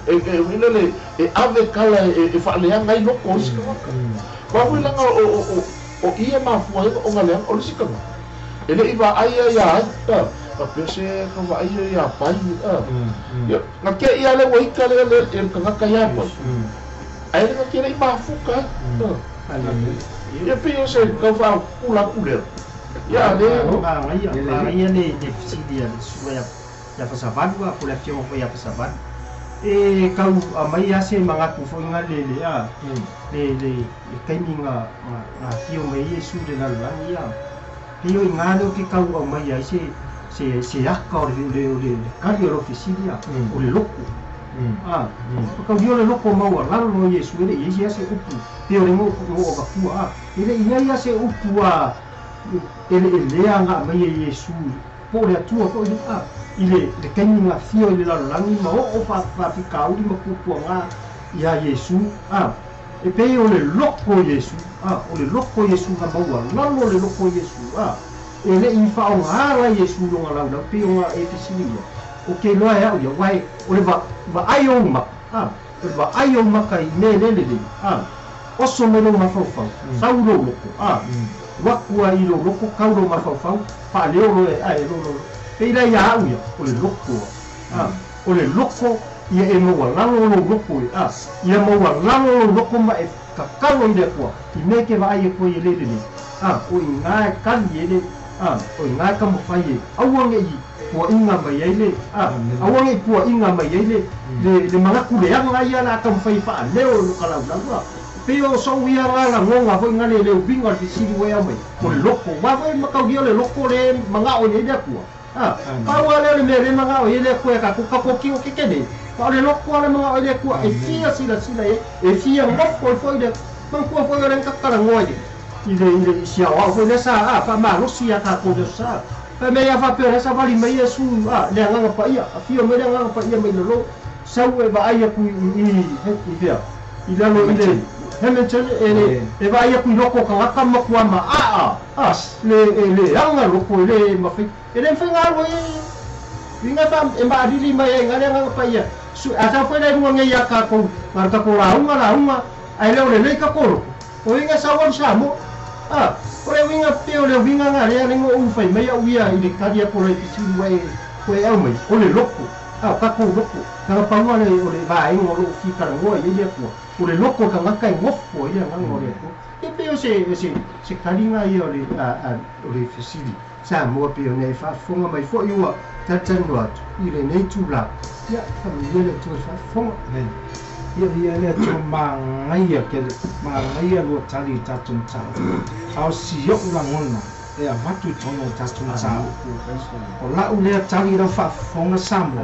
e, e, e, le, e ave kala e, e faaleaga ai loko o isi tagata. Aua foi laga o i e mafua ai ona leaga o le isi tagata. E le i vaai ia iā ai, faapea se ka vaai ia iā pai, Ia, na te ia le ua ika lea le le tagata iā pai. Ae le na te le i mafuta ai. Ia pei o se tau faapula atu lea. Ia le Manaia, manaia le fesili a le susuga ia Fasavalu po o le afioga foi ia Fasavalu. E tau aumai lava se manatu foi na le le a le le le taimi na na afio mai ai Iesu i le lalolagi a. Pei o i ina lea ou te tau aumai ai se se se aka o le le o le kali o lou fesili a, o le loku. A, taulia o le loko maualalo o Iesu e le i ai se upu, pei o le goo avatua a. E le i ai lava se upu a eleelea na aumai e Iesu po o le Atua foi lea a, i le le taimi na afio i le lalolagi ma oo faafitauli ma puapuaga iā Iesu a. E pei o le loko o Iesu a, o le loko o Iesu na maualalo le loko o Iesu a. E le i faaaoga la Iesu i lona laulau pei ona e fesiligia. O ke iloa e au ia, aua o le vaai o ou maka, a, o le vaai o ou maka i mea e le lelei, a, Oso mai lou mafaufau sau lou loko a wakua i lou loko kau lou mafaufau faaleo loe ae lolo peila ia au ia o le loko a o le loko ia e maualalo lou loko e a ia maualalo lou loko ma e kakalo i le Atua i mea ke vaai e koe e le lelei a o iga e kali e le a o iga e taumafai e aua nei puaʻiga mai ai le a aua nei puaʻiga mai ai le le manatu leaga ia la taumafai faaleo i lo kalaulau a pe o soʻu ia galagoga foʻi ga le le uiga o le fesili ua e au mai o le loko ua foʻi makaulia o le loko le magaʻo i ai le Atua a pau a lea o le mea le magaʻo i ai le Atua e tatou tatou tino kekenei ma o le loko a le magaʻo i le Atua e fia silasila i ai e fia nofo ai foʻi le manatua foʻi o le kakalagoa i le i le siaoao foi lea sa a faamalosi iā tatou le aso sa faimea ia faapea o lea savali mai Iesu a le Agaga Paia afio mai le Agaga Paia mai lalo sau e vaai aku i i fea i lalo i le Hamilton e le e vaai aku i loko o tagata ma matua maaa a le e leaga loko e le mafai e le mafai ona alu ai uiga fa e maalili mai ai iga le Agaga Paia su a sau foi la i luga nei iā tatou na o le tatou lauga lauga ae le o lelei tatou loko o uiga sau alu Samoa a o le uiga pei o le uiga ga lea le ou fai mai au ia i le tali atu o le fesili ua e ua e aumai o le loko a o tatou loko leaga pau a le o le vaega o loo fia talanoa i ai le Atua o le loko o le tagata e nofo ai le Agaga o le Atua ia pei o se o se se taliga ia o le a o le fesili Samoa pei ona e faafofoga mai foi ua talatalanoa atu i lenei itulā ia faamanuia le Atua i le faafofoga. Amen. Ia ia le Atua magaia kele magaia lua tali i tatou mataupu a o si oʻu lagona e avatu i totonu o tatou mataupu o la'u lea tali i lau faafofoga Samoa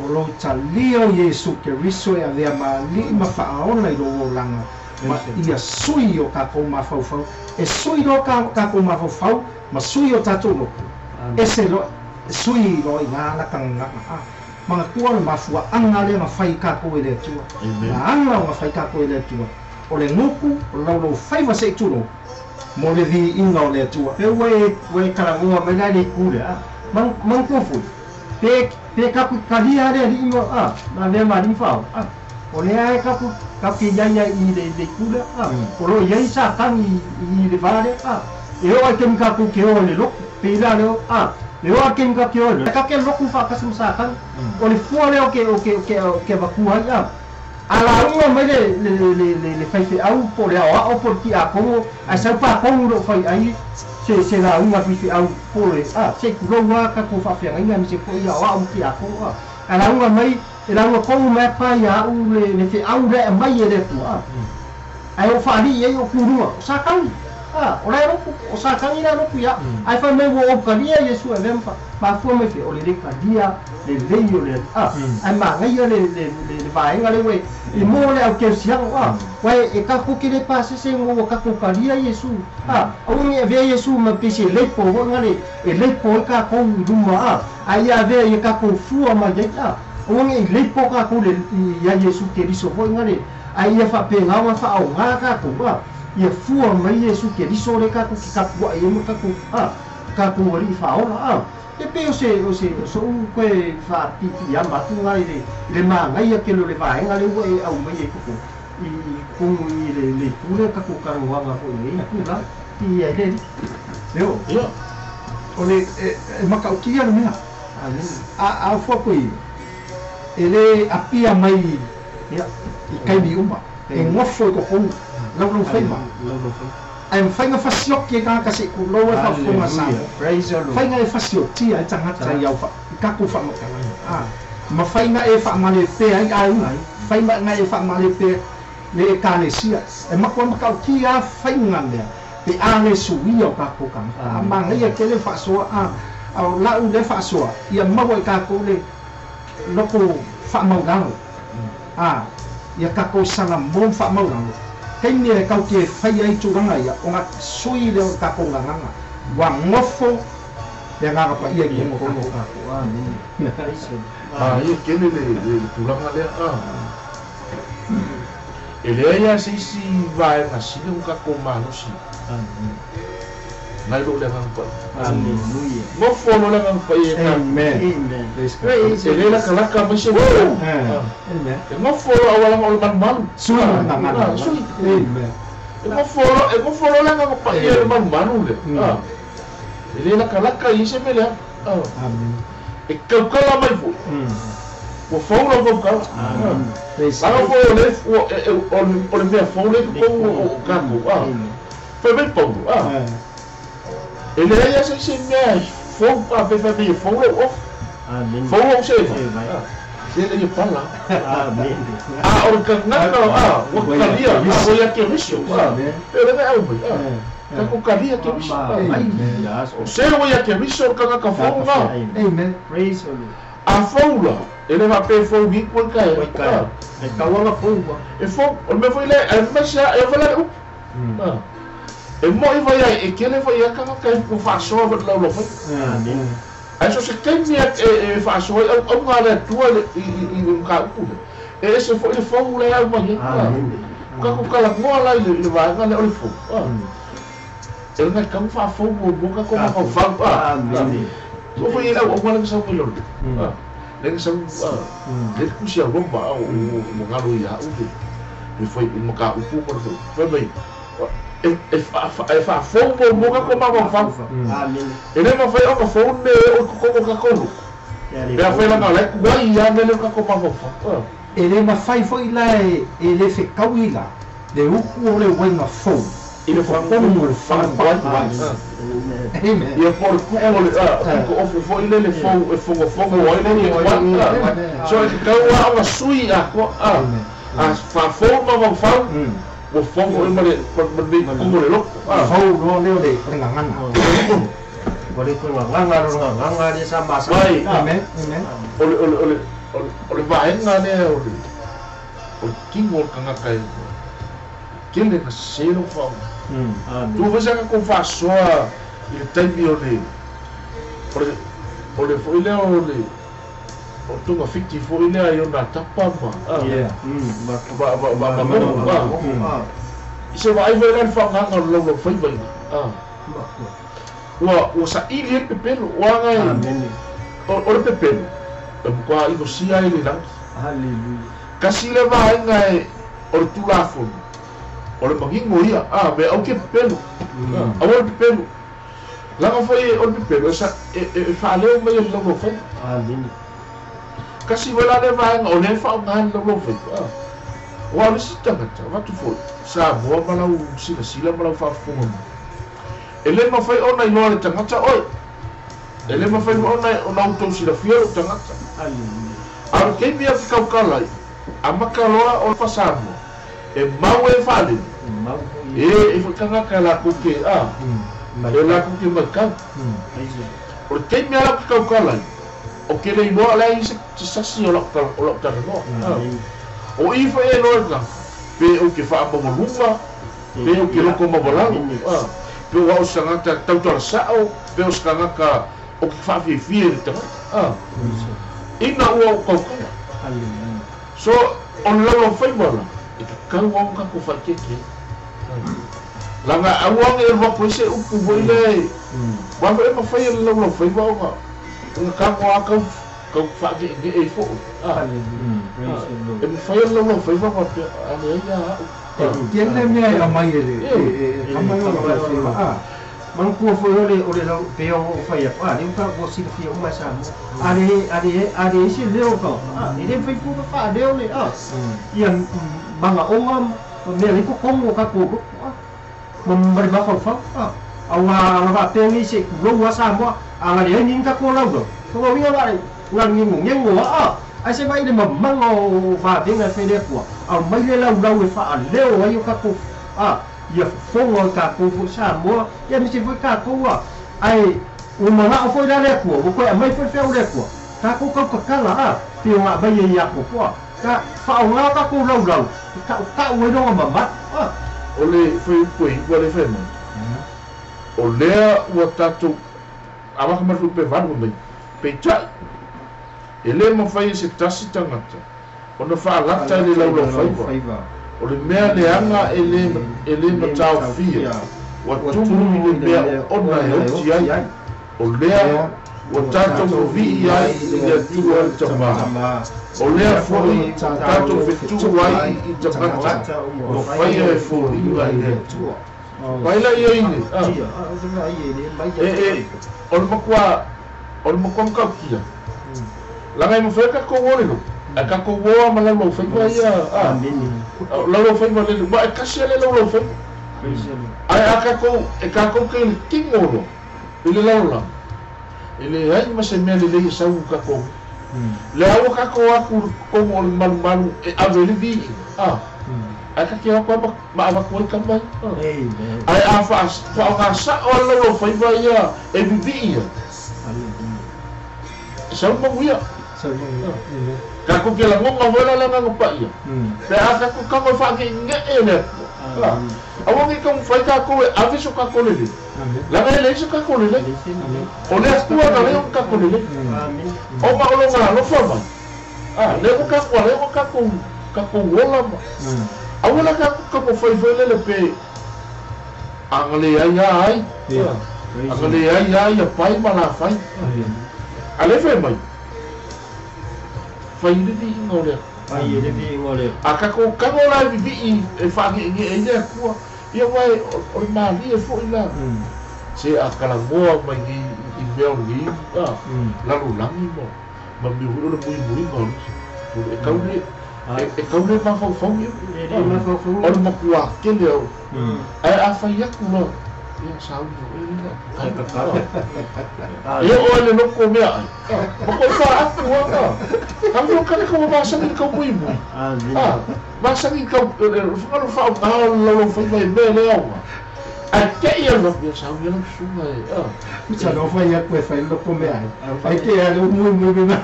o lou talia o Iesu Keriso e avea ma Alii ma Faaola i lou olaga ma ia sui o tatou mafaufau e sui loa tatou mafaufau ma sui o tatou loto ese loa sui loa i gā la tagaga a manatua o le mafuaaga lea na fai tatou e le Atua Amen. na aga ona fai tatou e le Atua o le gutu o le laulaufaiva seʻi tulou mo le viiga o le Atua. Pe ua e ua e talanoa mai la i le itu lea a manatua foi pe pe tatou talia le alii ma a ma avea ma alii ma faaola a o lea e tatou tatou te iai ai i le le itu lea a o loo iai Satani i le va lea a e oo ai taimi tatou te o i le lotu pei la lea a e oo a le taimi tatou te o i le tatou te lotu faatasi ma Satani o le fua lea o ke o ke o ke o ke avatua ai a a lauga mai le le le le le faifeau po o le aoao po o le tiakono ae sau patonu loo faiai se se lauga faifeau po o le a se i tulou a tatou faafeagaiga aemaise foi aoao ma tiakono a ae lauga mai e lauga tonu mai pa ia au le le feau lea e aumai e le Atua a ae ou faalii ai ou kuluga o Satani a o lae lotu o Satani la lotu ia ae fai mai ua ou talia Iesu e avea ma mafua mai fea o le lē talia lelei o le a ae magaia le le le vaega lea ua e mo le aukerisiano a uae e tatou te le pasese ina ua tatou talia Iesu a aua nei avea Iesu ma pei se leipo foi gale e leipo ai tatou i luma a ae ia avea ia tatou fua mai ai a aua nei leipo tatou le iā Iesu Keriso foi gale ae ia faapena ona faaogā tatou a ia fua mai Iesu Keriso lea tatou te tapuaʻi ai ma tatou a tatou Alii Faaola a e pei o se o se o soʻu toe faapiipiiama atu ga i le i le magaia tele o le vaega lea ua e aumai ai totonu i totonu i le le itu lea tatou talanoaga foi i lenei itulā i ai le alii. Leo Ia. o le e matautia le mea Amene. a afua koe e lē apia mai Ia i taimi uma e gofo i totonu laulaufaiva Laulaufaiva. ae mafai ona fasioki ai tagata seʻi tulou ai faafofoga Hallelujah. Samoa Praise the Lord. faiga e fasiotia ai tagata i au i tatou faamatalaga a mafai na e faamalepea ai aiga fai ma e faamalepea le ekalesia e matua matautia faiga lea pe a le suia o tatou tagata a Amene. magaia tele faasoa a o la'u le faasoa ia maua i tatou le loko faamaulalo a ia tatou salamo ma faamaulalo taimi e tatou te faia ai tulaga ia ona sui lea o tatou gagaga ua gofo le Agaga Paia i Ia luga o tonu tatou. tatou. Amene. Praise the Lord. A ia tele le le tulaga lea a e leai lava se isi vaega sili ona tatou malosi Amene. Nai lo le agaga paia. Hallelujah. Gofo lo le agaga paia e Amen. Amen. Praise God. Praise E lē lakalaka mai se Eh, Amen. E gofo lo aualaga o le malumalu. Sui ma le gagana. Ah, sui. Amen. E gofo lo e gofo lo le agaga paia i le malumalu le. E lē lakalaka i se mea leaga. Amen. E kaukala mai foʻi. Ua fou lau kaukala. Amen. Praise Laga God. foi o le ua o le mea fou le totonu o tatou. Fai mai Paulo. E leai a se se mea fou pe fai mai e fou lou ofa. Amen. Fou lou seva. Seva. Se le ia pala. Amen. A o le kagaka ua kalia ua ia Keriso. Pe o le mea au mai. Takou kalia Keriso. Amen. O se ua ia Keriso o le kagaka fou na. Amen. Praise the Lord. A fou la e le faapea e fou giku ai kae. Oi kai. E tauanga fou. E fou o le mea foi lea e mai se e vala le upu. E moʻi vai ai e kele foi ia kagaka e ua faasoa foi le laulau fai. Amen. Ae so se taimi e faasoa ai auauga a le Atua i le mataupu lea. E ese foʻi le fou lea au mai ai. Amen. Takou kalagoa la i le vaega lea o le fou. E lana e tau faafou muamua tatou mafaufau. Amen. So foi i le auauga lea na sau mai lalo. Lea na sau lea le tusi a Roma o galo ia a'u le fai i mataupu ma le foi. Fai mai e faafou muamua tatou mafaufau. Amen. E lē mafai ona fou le o i totonu o tatou loto. Pe afai laga o la e tuai ia mea lea o tatou mafaufau. E le mafai foʻi la e le fekaui la le upu o le uaiga fou I le totonu o le faaguai. Amen. Amen. Ia po o le tuu o le piko ofu foʻi le le fou e fogofogo ai le le tuai. So e tatau a ona sui atoa a faafou mafaufau ua fou foʻi ma le ma le tumu o le loto. Fou loa lea o le gagana. O le tulaga lo gagana le sa masa. Mai. Amen. Amen. O le o le o le o le vaega lea o le o le tino o le tagata e tele na sese lou faaoga. Amen. Tu foi sa tatou faasoa i le taimi o le o le o le foʻi lea o le o tonga fiti foʻi lea i ona tapa ma Yeah. ma ma ma ma i se vaai foi la le faagaga o le laulau faiva ina ua ua saʻili ai le pepelo ua aga e Amen. o le pepelo e matua inosia ai le lagi. Hallelujah. Kasi le vaega e o le tulafono o le magigo ia mea au ke pepelo. Aua le pepelo laga foi o le pepelo e sa e faaleo mai e le laulau faiva. Amen. Kasi foi la le vaega o lea faaaoga le laulau faiva. Ua o le isi tagata avatu foi Samoa ma lau silasila ma lau faafofoga mai. E lē mafai ona iloa le tagata oe. E lē mafai ona ona outou silafia lou tagata. Hallelujah. A o le taimi a fekaukala ai amaka loa o le Fasamoa e mau e faalele. Mau. E foi tagata e lakou ke e lakou ke maitau. Praise the Lord. O le taimi a lau fekaukala ai o ke le iloa lea i se sasi o lau o lau talanoa. Amen. O i foi e loa le tagata pe ou ke faamaualuga pe ou ke loko maualalo. Pe ua o se tagata tautalasa'o pe o se tagata o ke faafiafia i le tagata. Ina ua ou kaukala. Hallelujah. So o le laulau faiva la e tatau au tatou faaeteete. Laga auaga e alu atu ai se upu foi lea e ua foi e mafai e le laulau faiva ona ona tago a kau kau faage'ege'e ai foʻi. Hallelujah. Praise the Lord. E mafai e le laulau faiva faapea a leai ia a'u. Tele mea e aumai e le e kama e o lau faiva. Manatua foi o le lau pe o fai atu le uta ua silafia uma e Samoa. Ale ale ale isi leo ka. E le fai fu fa leo le ia manaʻoga ma mea le kokogo o tatou loto ma ma le mafaufau auā na faapea nei se kulou a Samoa a leai ni tatou laulau. Lona uiga la gagegogego a ae se vaai le mamaga o vavega e fai le Atua aumai le laulau e faaleo ai o tatou ia fofoga o tatou foi Samoa ia aemaise foi tatou ae ua manaʻo foi la le Atua ua toe aumai foi le feau le Atua tatou taukakala pe o gaʻamai ai Iakopo ta faaogā tatou laulau e taʻutaʻu ai loga mamalu. O le fai upu e iu a le fai mai. O lea ua tatou amata mai le fuaiupu e 8 mai. Peitai e lē mafai e se tasi tagata ona faalata i le laulau faiva. O le mea leaga e lē e lē mataofia Ua tumu i le mea ona e oti ai. O lea ua tatou fovii ai i le Atua le Tamā. O lea foi ua tatou fetuu ai i tagata ua faia e foliga i le Atua. Mai la ia i le. E o le makua o le makua mkaukia. Langa i mawhai ka kou ole lo. A ka kou oa ma lau lau whaiva ia. Lau lau whaiva le. Wa e kasi ale lau lau whaiva. Ai a ka kou e ka kou ke tingo lo. I le lau lau. E le ai ma se mea le lei sau ka kou. Le aua ka kou aku kongo o le malu malu e ave le vi. Ai ka ke hapa ma ava koe ka mai. Ai a wha ngā sa o lau lau whaiva ia e vivi ia. Sau manguia. Ka ko ke la ngonga wela la nga pa ia. Pe a ka ko ka mo fa ke nge e le. Awa ngi ka mo fai ka ko e ave so ka ko le. La ngai le so ka ko le. O le atua na le ka ko le. O ma o lo nga lo fa mai. Ah, le ko ka ko le ko ka ko wola ma. Awa la ka ka mo fai fai le le pe angale ai ai. Angale ai ai pai ma la fai. Ale fai mai. Fai le vi ngole. Fai le vi ngole. A ka ko ka ngo la vi vi e fa nge nge e le kua. Ia wai o ma li e fo ila. Se a kala ngoa mai ni i mea ni. La lo langi mo. Ma mi hu le mui mui mo. E kau le e kau le ma fau fau ia. E ma fau fau. O le makua ke le au. Ai a fai aku lo. Ia sau no e la. Ia o le loko mea ai. Ma ko fa aku a. Ka ka ko ma sangi ka mui mui. Ah, ma sangi ka fa fa ma lo lo fa mai me le au. A ke ia lo ia sau ia lo sunga e. Usa lo fa ia ko fa loko mea ai. Ai ke ia lo mui mui me mai.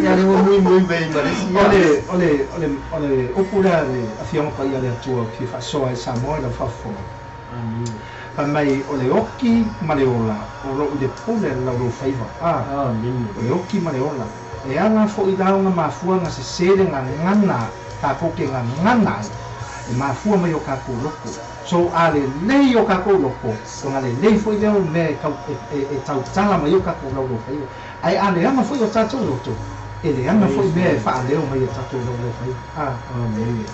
Ia lo mui mui me mai. Ole ole ole ole opula le afionga pa ia le atua ki fa soa e Samoa la fa fo. Pa mai o le oki ma le ola o lo le pule la lo faiva. Ah, o le oki ma le ola. E anga fo i launga mafua nga se sele nga ngana ka koke nga ngana. E mafua mai o ka ko loko. So a le lei o ka ko loko. O nga le lei fo i leo me ka e tautala mai o ka ko lo faiva. Ai a le anga fo i o tatou loto. E le anga fo i mea e whaaleo mai e tatou lo faiva. Ah, amen.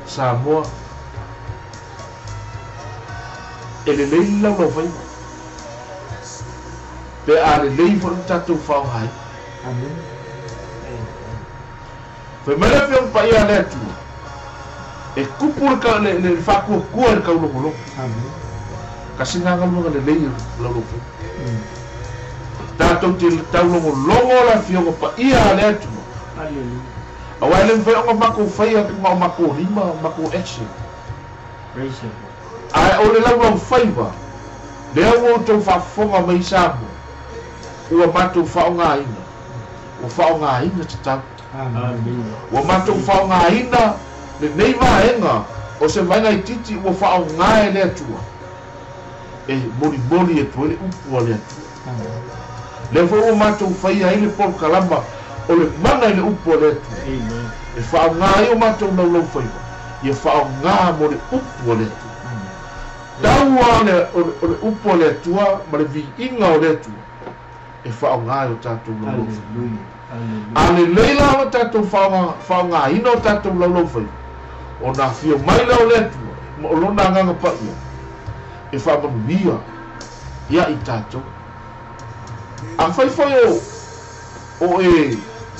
Samoa. E le lei lau lau faiva. Pe a le lei fo ni tatou whaongai. Amen. Fai mai le whiong pa ia le atua. E kupu le le whakua kua le kaulongolongo. Amen. Kasi nganga lunga le lei lau lau faiva. Tatou te taulongolongo la whionga pa ia le atua. Hallelujah. Awa ele mwhai onga mako whaia ma mako rima, mako action. Praise the Lord. Ai o le lau lau faiva. Lea ua tau whaafonga mai Samoa. Ua matou whaongaina. Ua whaongaina te tau. Amen. Ua matou whaongaina le nei vaenga o se vaenga i titi ua whaongae le atua. E mori mori e tuele upu a le atua. Le fo ua matou whaia ai le polokalama o le mana i le upu a le atua. Amen. E whaongae o matou lau lau faiva. Ia whaongaa mo le upu a le atua. Taua o le upu o le atua ma le viiga o le atua e whaongae o tatou laulau faiva. A le leila o tatou whaongaina o tatou laulau faiva. O nā whio mai la o le atua ma o lona nganga paia e whaamanuia ia i tatou. A whaiwhai o e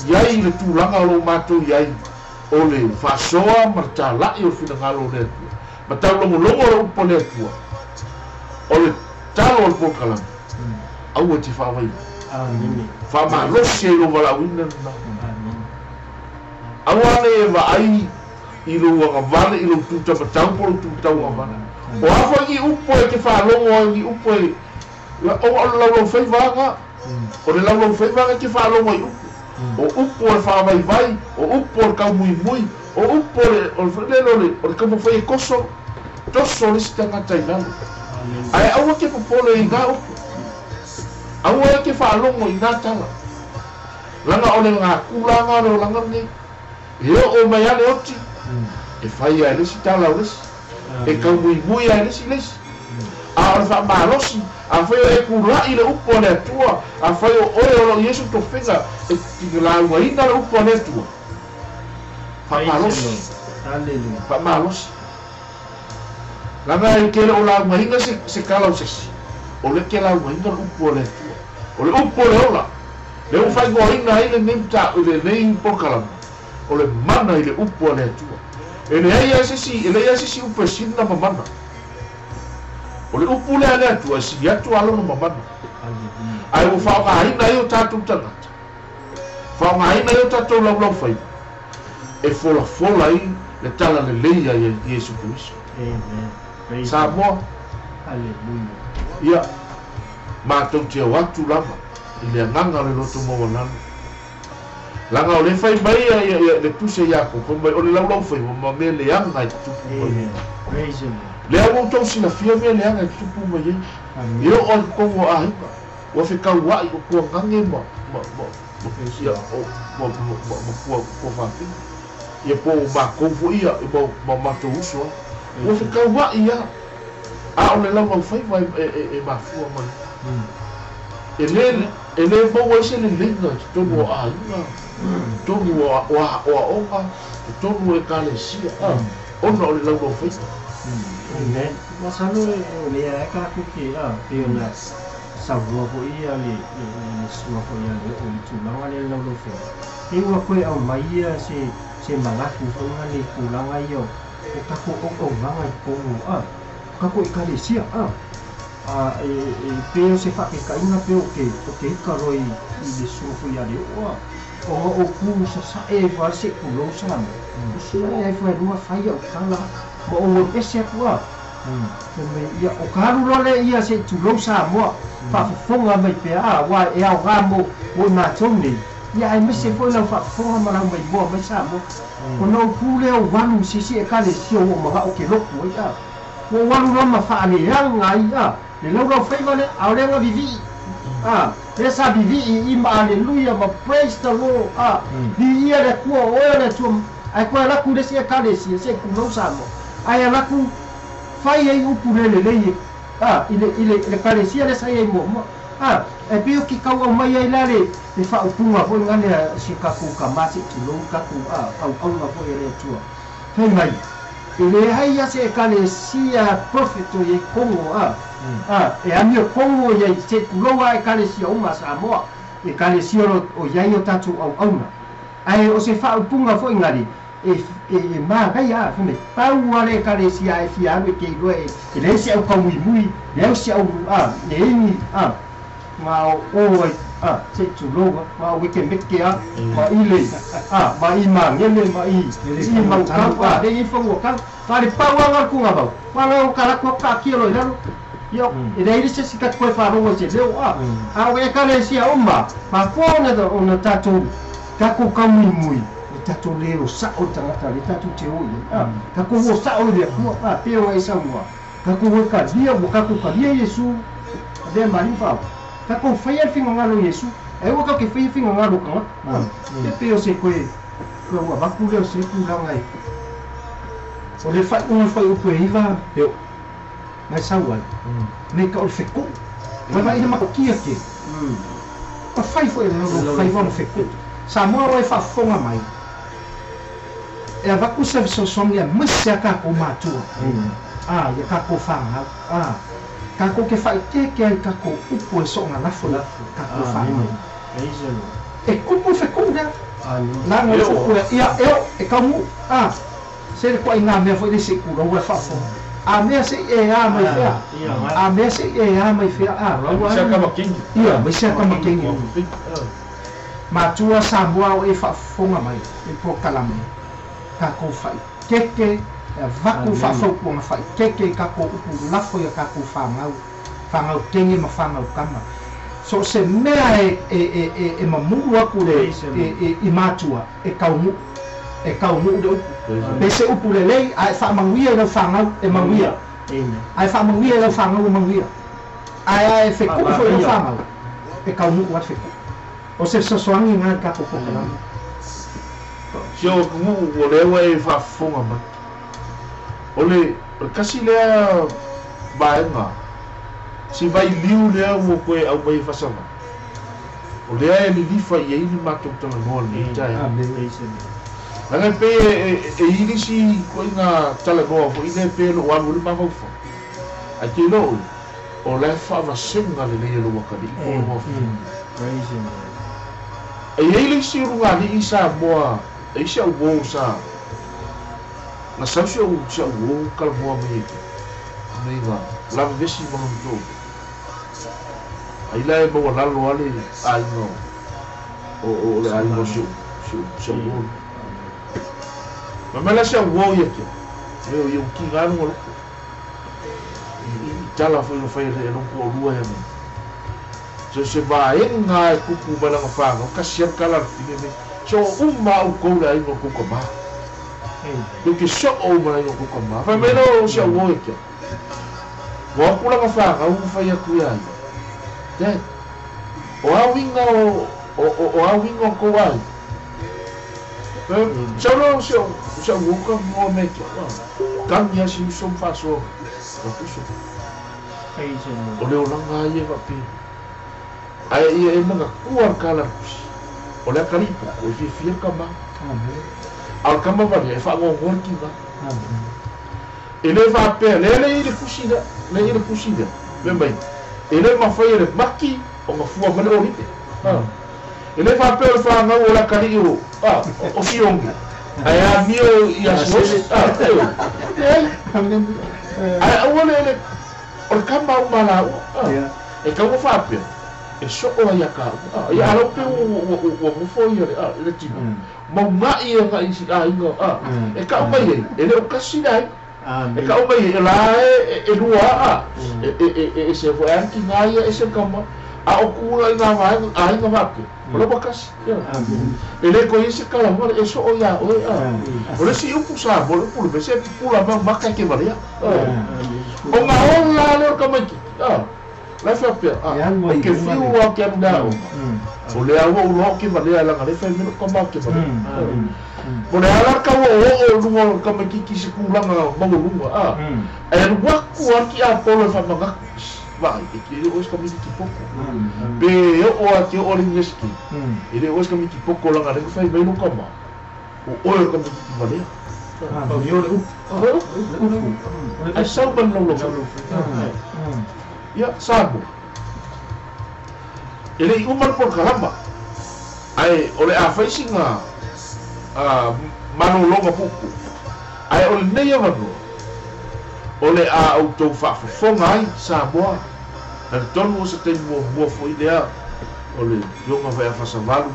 iai le tūlanga o lo mātou iai o le whasoa ma le tālai o whinangalo o le atua. Ma tau longolongo o upo le atua. O le talo o le polokalama. Aua te whaawai. Amen. Whaamalosi e lo walauina nana. Amen. Aua le e vaai i lo wangavale, i lo tūtamatau po lo tūtau wangavale. O afa i upo e te whaalongo ai i upo e o o lau lau whaiwanga. O le lau lau whaiwanga te whaalongo i upo. O upo e whaavaivai, o upo e kaumuimui, o upo o le o le kaumawhai e koso, toso le sitangata i lalo. Ai aua ke popole i ngā upo. Aua e ke whaalongo i ngā tala. Langa o le ngā kulanga o le o langa nei. E o o mai ale oti. E fai ai le isi tala o le isi. E kaumuimui ai le isi le isi. A o le faamalosi, afai o e kula'i le upu a le Atua, afai o oe o loo Iesu tofiga e tigalaugaina le upu a le Atua. Faamalosi. Faamalosi. Laga e tele o laugaina se kala o sesi. O le ke laugaina le upu a le Atua. O le upu o le ola. Le ua faaigoaina ai lenei lenei polokalama. O le mana i le upu a le Atua. E leai a sesi, e leai a sesi upu e sina ma mana. O le upu lea le Atua e sili atu alo ma mana. Ae ua faaaogaina ai o tatou tagata. Faaaogaina ai o tatou laulau faiva. E folafola ai le tala lelei a Iesu Keriso. Amen. Samoa. Hallelujah. Ia, matou te o atu lava i le agaga o le loto maualalo. Laga o le fai mai ia le tusi a Iakopo fai mai o le laulau faiva ma mea leaga e tutupu mai ai. Amen. Praise the Lord. Lea ua outou silafia mea leaga e tutupu mai ai. Amen. E oo i totonu o aiga, ua fekaua'i o tuagage ma ma ma ma ia o ma ma ma ma tua tua fafine. Ia po o matou foi ia ma ma matou uso ai. Ua fekaua'i lava. A o le laulau faiva e e e mafua mai. E le e le maua ai se leleiga i totonu o aiga, totonu o o aoga, totonu o ekalesia, ona o le laulau faiva. Amen. Masalo o lea e ka ku ke a pe ona saunoa foi ia le le le susuga foi ia le o le tulaga lea le laulau faiva. E ua koe aumai ia se manatu foi na le tulaga ia o tatou auaunaga i totonu a tatou ekalesia a a e e pe o se faataitaiga pe o ke ika loa i le susuga foi ia le oo a ona o ku sasa'e ai foi lava se'i tulou Samoa o sue ai foi luga fai au tala ma ou alu ese atu a fai mai ia o ka alu loa lea ia se'i tulou Samoa faafofoga mai pea a uā e aogā mo i matou nei ia aemaise foi lau faafofoga ma lau maimoa mai Samoa ona ou ku lea ou alu i se isi ekalesia ua ou maga'o ke lotu ai a ua ou alu loa ma faaleaga ai a le laulau faiva lea a o lea na vivi'i a lea sa vivi'i i ma aleluia ma praise the Lord a viia le Atua o oe o le Atua ae toe alu atu i le isi ekalesia se'i tulou Samoa ae alu atu fai ai upu le lelei a i le i le ekalesia lea sa iai muamua a e pei o ke tau aumai ai la le le faaupuga foi lena lea si o tatou kamā se'i tulou tatou a auauna foi a le Atua fai mai e leai a se ekalesia perfect o iai totonu a a e amiotonu o iai se'i tulou a ekalesia uma a Samoa ekalesia o iai o tatou auauna ae o se faaupuga foi gale e e e manaia a fai mai pau a le ekalesia e fia alu e te iloa e e leai se au kaumuimui leai se au a e eni a ma o o ai a se'i tulou a ma o mekemeke a ma i le a ma i magele ma i i maukau a le i faguakau a le pau aga le tugavau ma o ka latou atu taatia loa i lalo ia e leai le se isi ta te toe faalogo i se leo a a o ekalesia uma mafua ona ona tatou tatou kaumuimui le tatou lē o sa'o le tagata lea tatou te o i ai a tatou o sa'o i le Atua a pei ona e saunoa tatou o e kalia ua tatou kalia Iesu avea ma alii ma faaofi tatou faia le finagalo o Iesu ae aua tatou te faia finagalo o tagata a e pei o se toe toe ua avatu lea o se tulaga e O le faaiuga o le fuaiupu e 9 e oo mai sau ai, nei ka o le feku'u. Ua vaai le matautia tele. Ua fai foi e le laulau faiva ona feku'u. Samoa ua e faafofoga mai, e avatu se fesoasoani aemaise a tatou matua, a ia tatou fanau, a tatou te faaeteete ai i tatou upu e soogalafo i tatou fanau. E tupu le feku'u lea, leaga o le upu e, ia, e oo, e taunuu, a se le toaiga mea foi le se'i tulou e faafofoga. A mea se'i e a mai fea, a mea se'i e a mai fea, a. Ia, mai sea tama teine. Matua Samoa o e faafofoga mai i polokalame, tatou faaeteete, e avatu faafautuaga faaeteete i tatou upu lafo ia tatou fanau, fanau teine ma fanau tama. So o se mea e e e e mamulu atu le e e i matua, e taunuu, e taunuu le upu. Pe se upu lelei, ae faamanuia i lau fanau e manuia. Ae faamanuia i lau fanau e manuia. Ae ae feku'u foi i lau fanau, e taunuu lava le feku'u. O se fesoasoani lena i le tatou polokalame. Si ou atunuu o lea ua e faafofoga mai. O le kasi lea vaega si vailiu lea ua koe aumai e faasavae o lea e lilifa i ai le matou talanoa lenei taeao. Laga e pei e i ai isi ituaiga talanoa foi lea pei e loo alu ai le mafaufau ae te iloa oe o la e faavasega lelei e lou atalii po o lou afafine. E i ai le isi ulugalii i Samoa e i ai si au uo sa na sau si au si au uo talanoa mai ai nei na lavevesi ma lona toalua. Ai la e maualalo lava le aiga o o le aiga o si ou si ou si au uo. Fai mai la si au uo ia te au, ioe ia ua tiga lona loto i tala foi na fai e lona toalua ia nei. So se vaega e tupu mai lana fanau, tasi lava le tala a le fafine lenei, so uma lava outou le aiga o le tou tama. Tou te soo uma le aiga o le tou tama. Fai mai lea o si au uo ia te au. Ua o atu lana fanau ma fai atu iā ia, Dad, o a uiga o, o, o a uiga o le tou aiga? Sau lea o si au, si au uo talanoa mai ia te au, tagi lava si uso ma faasoa mai, atu uso. O le olaga lava ia e faapena. Ae ia e manatua le tala a le Tusi, o le atalii poto e fiafia le tama, a o le tama valea e faanoanoa le tina. E le faapea, lea le i ai le tusi lea, lea e i ai le tusi lea, fai mai, e le mafai e le mati ona fua mai le olive. E le faapea o le fanau o le atalii o, o Sione, ae amio i Asiose, leai. Ae aua le, le, o le tama uma a laua, e tatau ona faapea, e soo ai ia tāua. Ia a lau pe ua nofo ia le tina, mauna'i agai i si aiga, e tau mai ai, e le o tasi le aiga. E tau mai ai, o la e lua e ese foi lava le tina ia, ese le tama. A o tulaga i nā vaega, aiga faapea, o la ua tasi. E le toe i ai se tala e soo iā oe. O le isi upu Samoa, o le upu le mea, se pupula mai maka e te valea. Ona ola lava lea o le tamaitiiti. La e faapea, ou te fiu lava ou te alu i le aoga, o lea ua ou iloa ou te valea leaga o lea e fai mai lou tama ou te valea. Po o le a la le tau oooo i luga o le tamaitiiti i se tulaga maualuga, ae alu atu lava le tiapolo e faamanatu, vaai, e te le o oe se tamaitiiti poto. Pe oo lava e te oo i le Iunivesite, e le o oe se tamaitiiti poto leaga o lea na fai mai lou tama, o oe o le tamaitiiti valea. Pau ia o le upu. O le upu. Ae sau mai le laulauga. Ia, Samoa. E le i uma le polokalama, ae o le a fai sina malologa puupuu. Ae o lenei avanoa, o le a outou faafofoga ai, Samoa, talitonu o se taimi muamua foi lea o le Afioga Vaiafasavalu,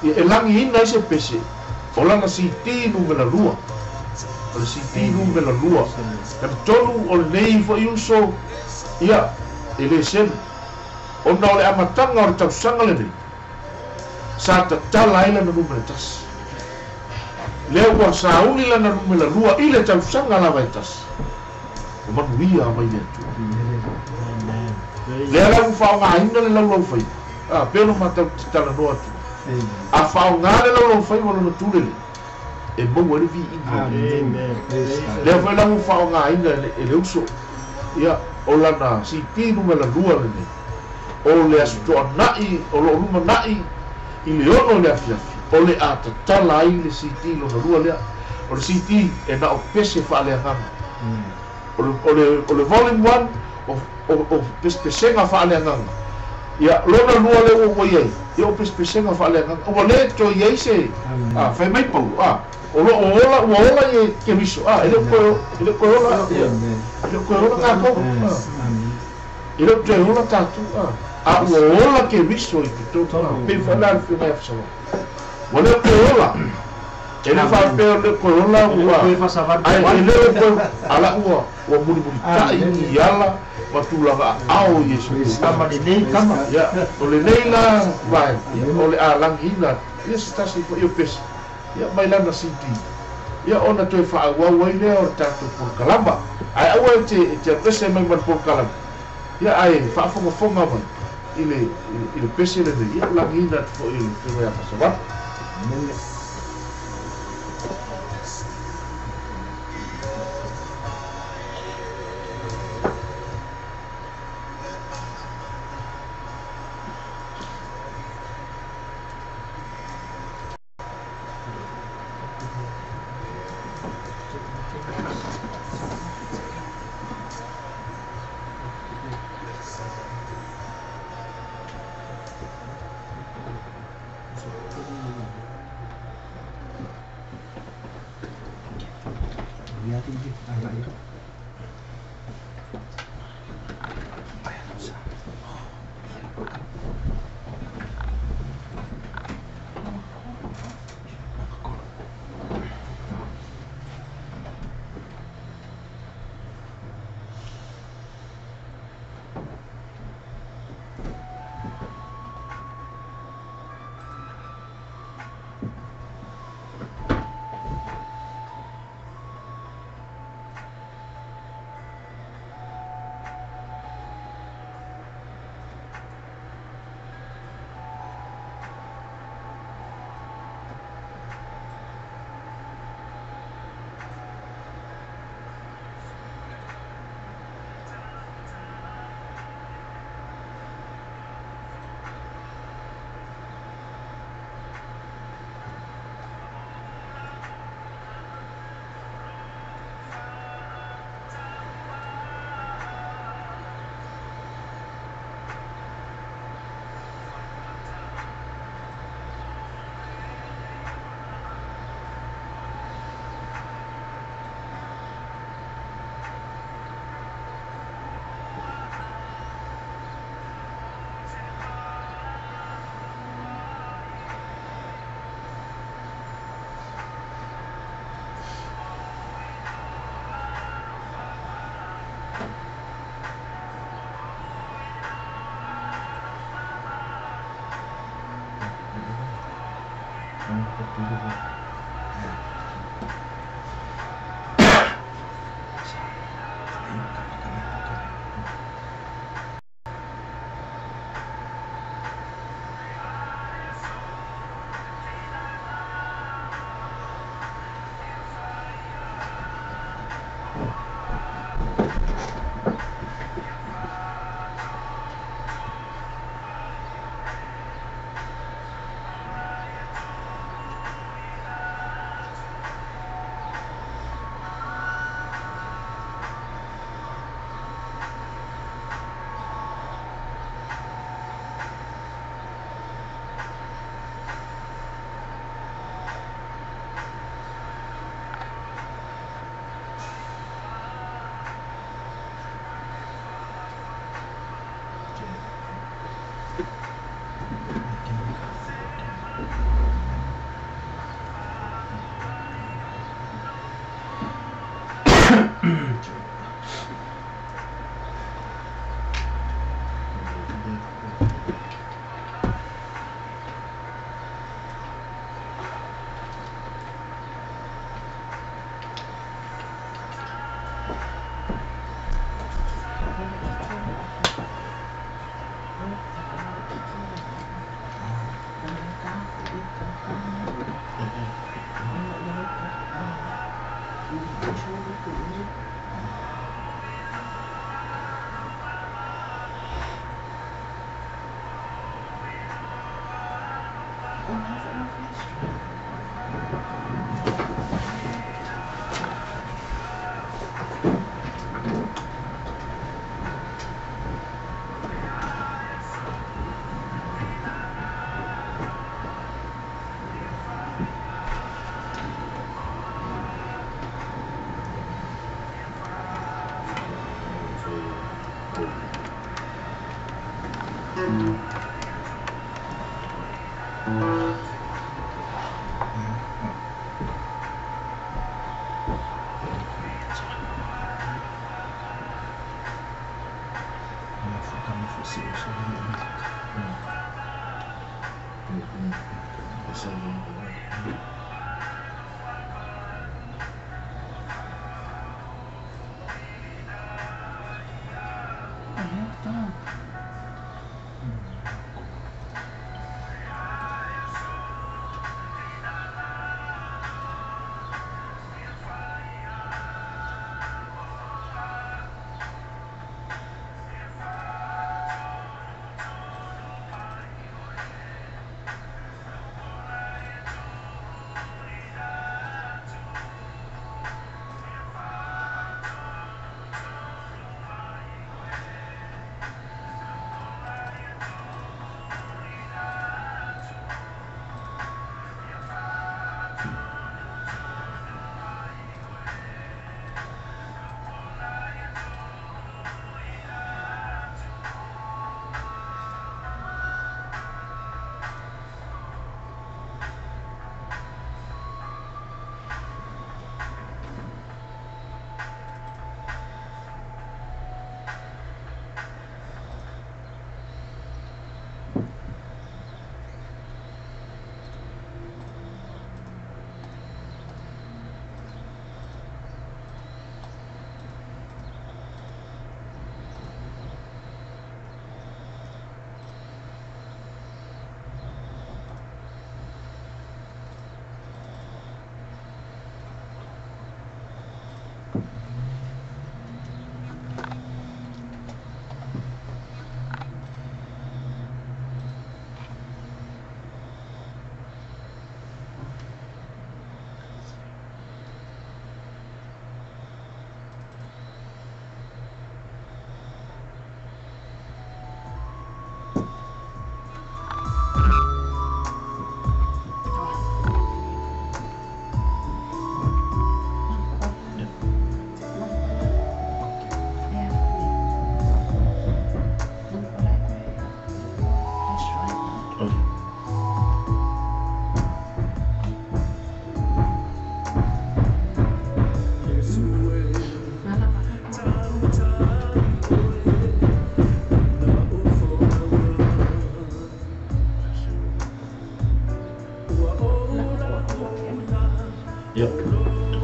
ia e lagiina ai se pese o lana CD numera lua. O le CD numera lua. Talitonu o lenei foi uso, ia, e le selu, ona o le amataga o le tausaga lenei, sa tatala ai lana numera tasi. Lea ua sauni lana numera lua i le tausaga lava e tasi. Ua manuia mai le Atua. Lea la ua faaaogaina le laulaufaiva, a, pei ona matou te talanoa atu ai. A faaaoga le laulaufaiva lona tulele, e maua ai le viiga o le Atua. Lea foi la ua faaaogaina e le uso, ia, o lana CD numera lua lenei, o le Aso Toanai, o lo o lumanai i le 6 i le afiafi, o le a tatala ai le CD lona lua lea. O le CD e na o pese faaleagaga. O le, o le, o le volume 1, o, o, o pesepesega faaleagaga. Ia, lona lua lea ua ua i ai, ia o pesepesega faaleagaga. Ua le toe i ai se, a, fai mai Paulo, a, o lo o ola, ua ola i Keriso, a, e le o toe, e le o toe ola, ia, e le o toe ola tatou, a, e le o toe ola tatou, a, a ua ola Keriso i totonu, a, pei foi la le Afioga ia Fasavalu. Ua le o toe ola. E le faapea o le toe ola ua, ae e le o toe, a la ua, ua mulimulitai i ala ma tulaga aao o Iesu Keriso. Tama lelei tama. Ia, o lenei la vaega, ia, o le a lagiina atu, ia se tasi foi o pese, ia, mai lana CD, ia, ona toe faaauau ai lea o le tatou polokalama. Ae aua e te, e te alu ese mai ma le polokalama, ia, ae faafogafoga mai i le, i le pese lenei, ia, lagiina atu foi e le Afioga ia Fasavalu. Amene. Ia alii e agai loa.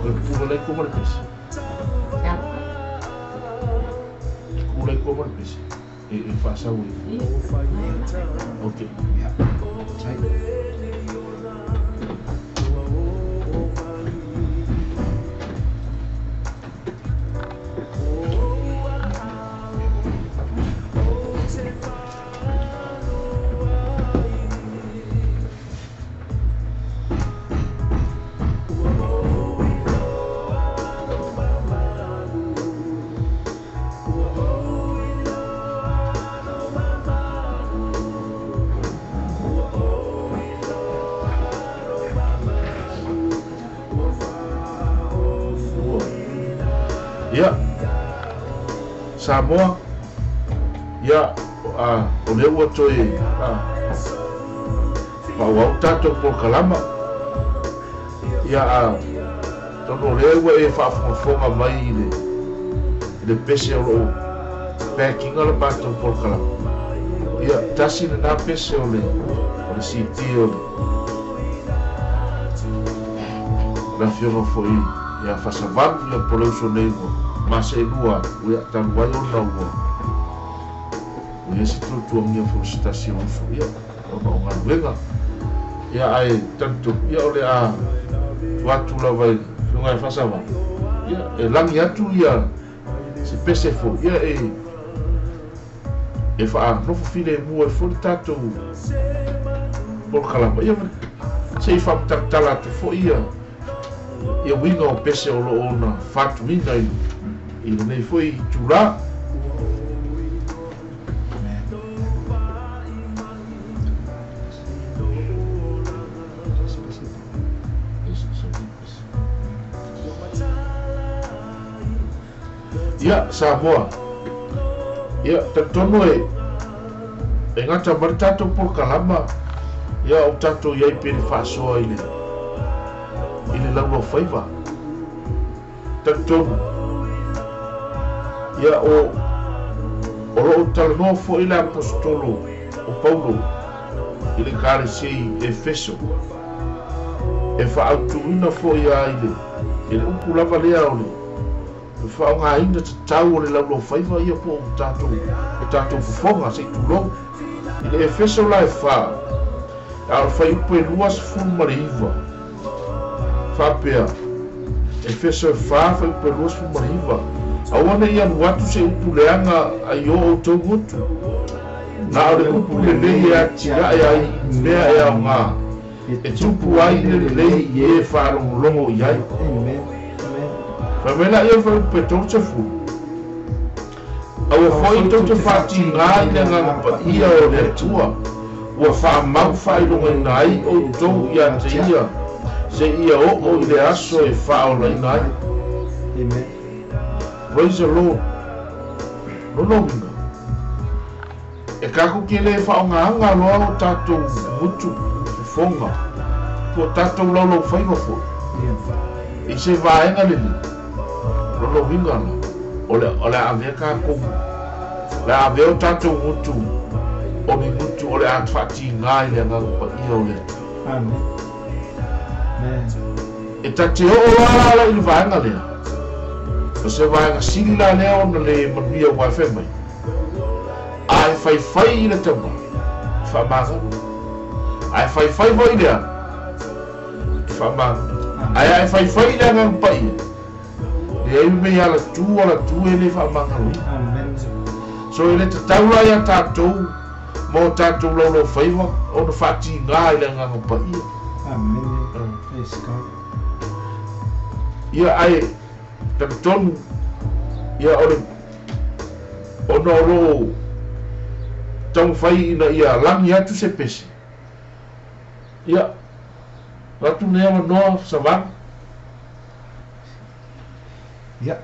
O le pula lai kua ma le pese. Kula i kua ma le pese. E faasau ai. Okay. Ia, Samoa, ia, o lea ua toe faaauau tatou polokalama. Ia, tonu o lea ua e faafogafoga mai i le pese o loo packinga le matou polokalama. Ia, tasi lena pese o le CD o le afioga foi ia Fasavalu ia po le uso nei ua mase e lua ua ia talu ai ona ua ia se tuatuagia foi se tasi o uso ia ona o galuega. Ia ae talitonu ia o le a tuu atu lava i le afioga ia Fasavalu ia e lagi atu ia se pese foi ia e faanofo filemu ai foi le tatou polokalama. Ia se i faamatalatala atu foi ia ia uiga o pese o loo ona fatuina i lenei foi itulā. Ia, Samoa, ia, talitonu e gata mai le tatou polokalama, ia, o tatou iai pe le faasoa i le laulau faiva. Talitonu, ia, o loo talanoa foi le apostolo o Paulo i le ekalesia i Efeso, e faaautuina foi a i le upu lava lea o le faaaogaina tatau o le laulau faiva ia po o tatou fofoga se i tulou. I le Efeso la e 4, a o le fuaiupu e 29 faapea, Efeso e 4 fuaiupu e 29, aua nei alu atu se upu leaga ai o outou gutu, na o le upu lelei e atiae ai i mea e aoga, e tupu ai le lelei i e faalogologo i ai. Fai mai la ia fuaiupu e 30, aua foi tou te faatigā i le agaga paia o le Atua, ua faamau faailogaina ai outou ia te ia, se ia oo i le aso e faaolaina ai. Amen. Praise the Lord. Lona uiga, e kakou ke lē faaaogāga loa o tatou gutu fofoga po o tatou laulau faiva foi i se vaega lenei. Lona uiga la o le a avea kakou, le a avea o tatou gutu o ni gutu o le a faatigā i le agaga paia o le Atua. Amen. E tate oo loa la i le vaega lea, o se vaega sili la lea ona le manuia ua e fai mai, a e faifai i le taulaga e faamagalo, a e faifai foi i le ala e faamagalo, ae a e faifai i le agaga paia, leai mea i alatu alatu e le faamagaloina. Amen. So e le tatau la ia tatou ma o tatou laulau faiva ona faatigā i le agaga paia. Amen. Praise God. Ia ae talitonu ia o le ona o loo taumafai ina ia lagi atu se pese. Ia, atu nei avanoa Savana. Ia.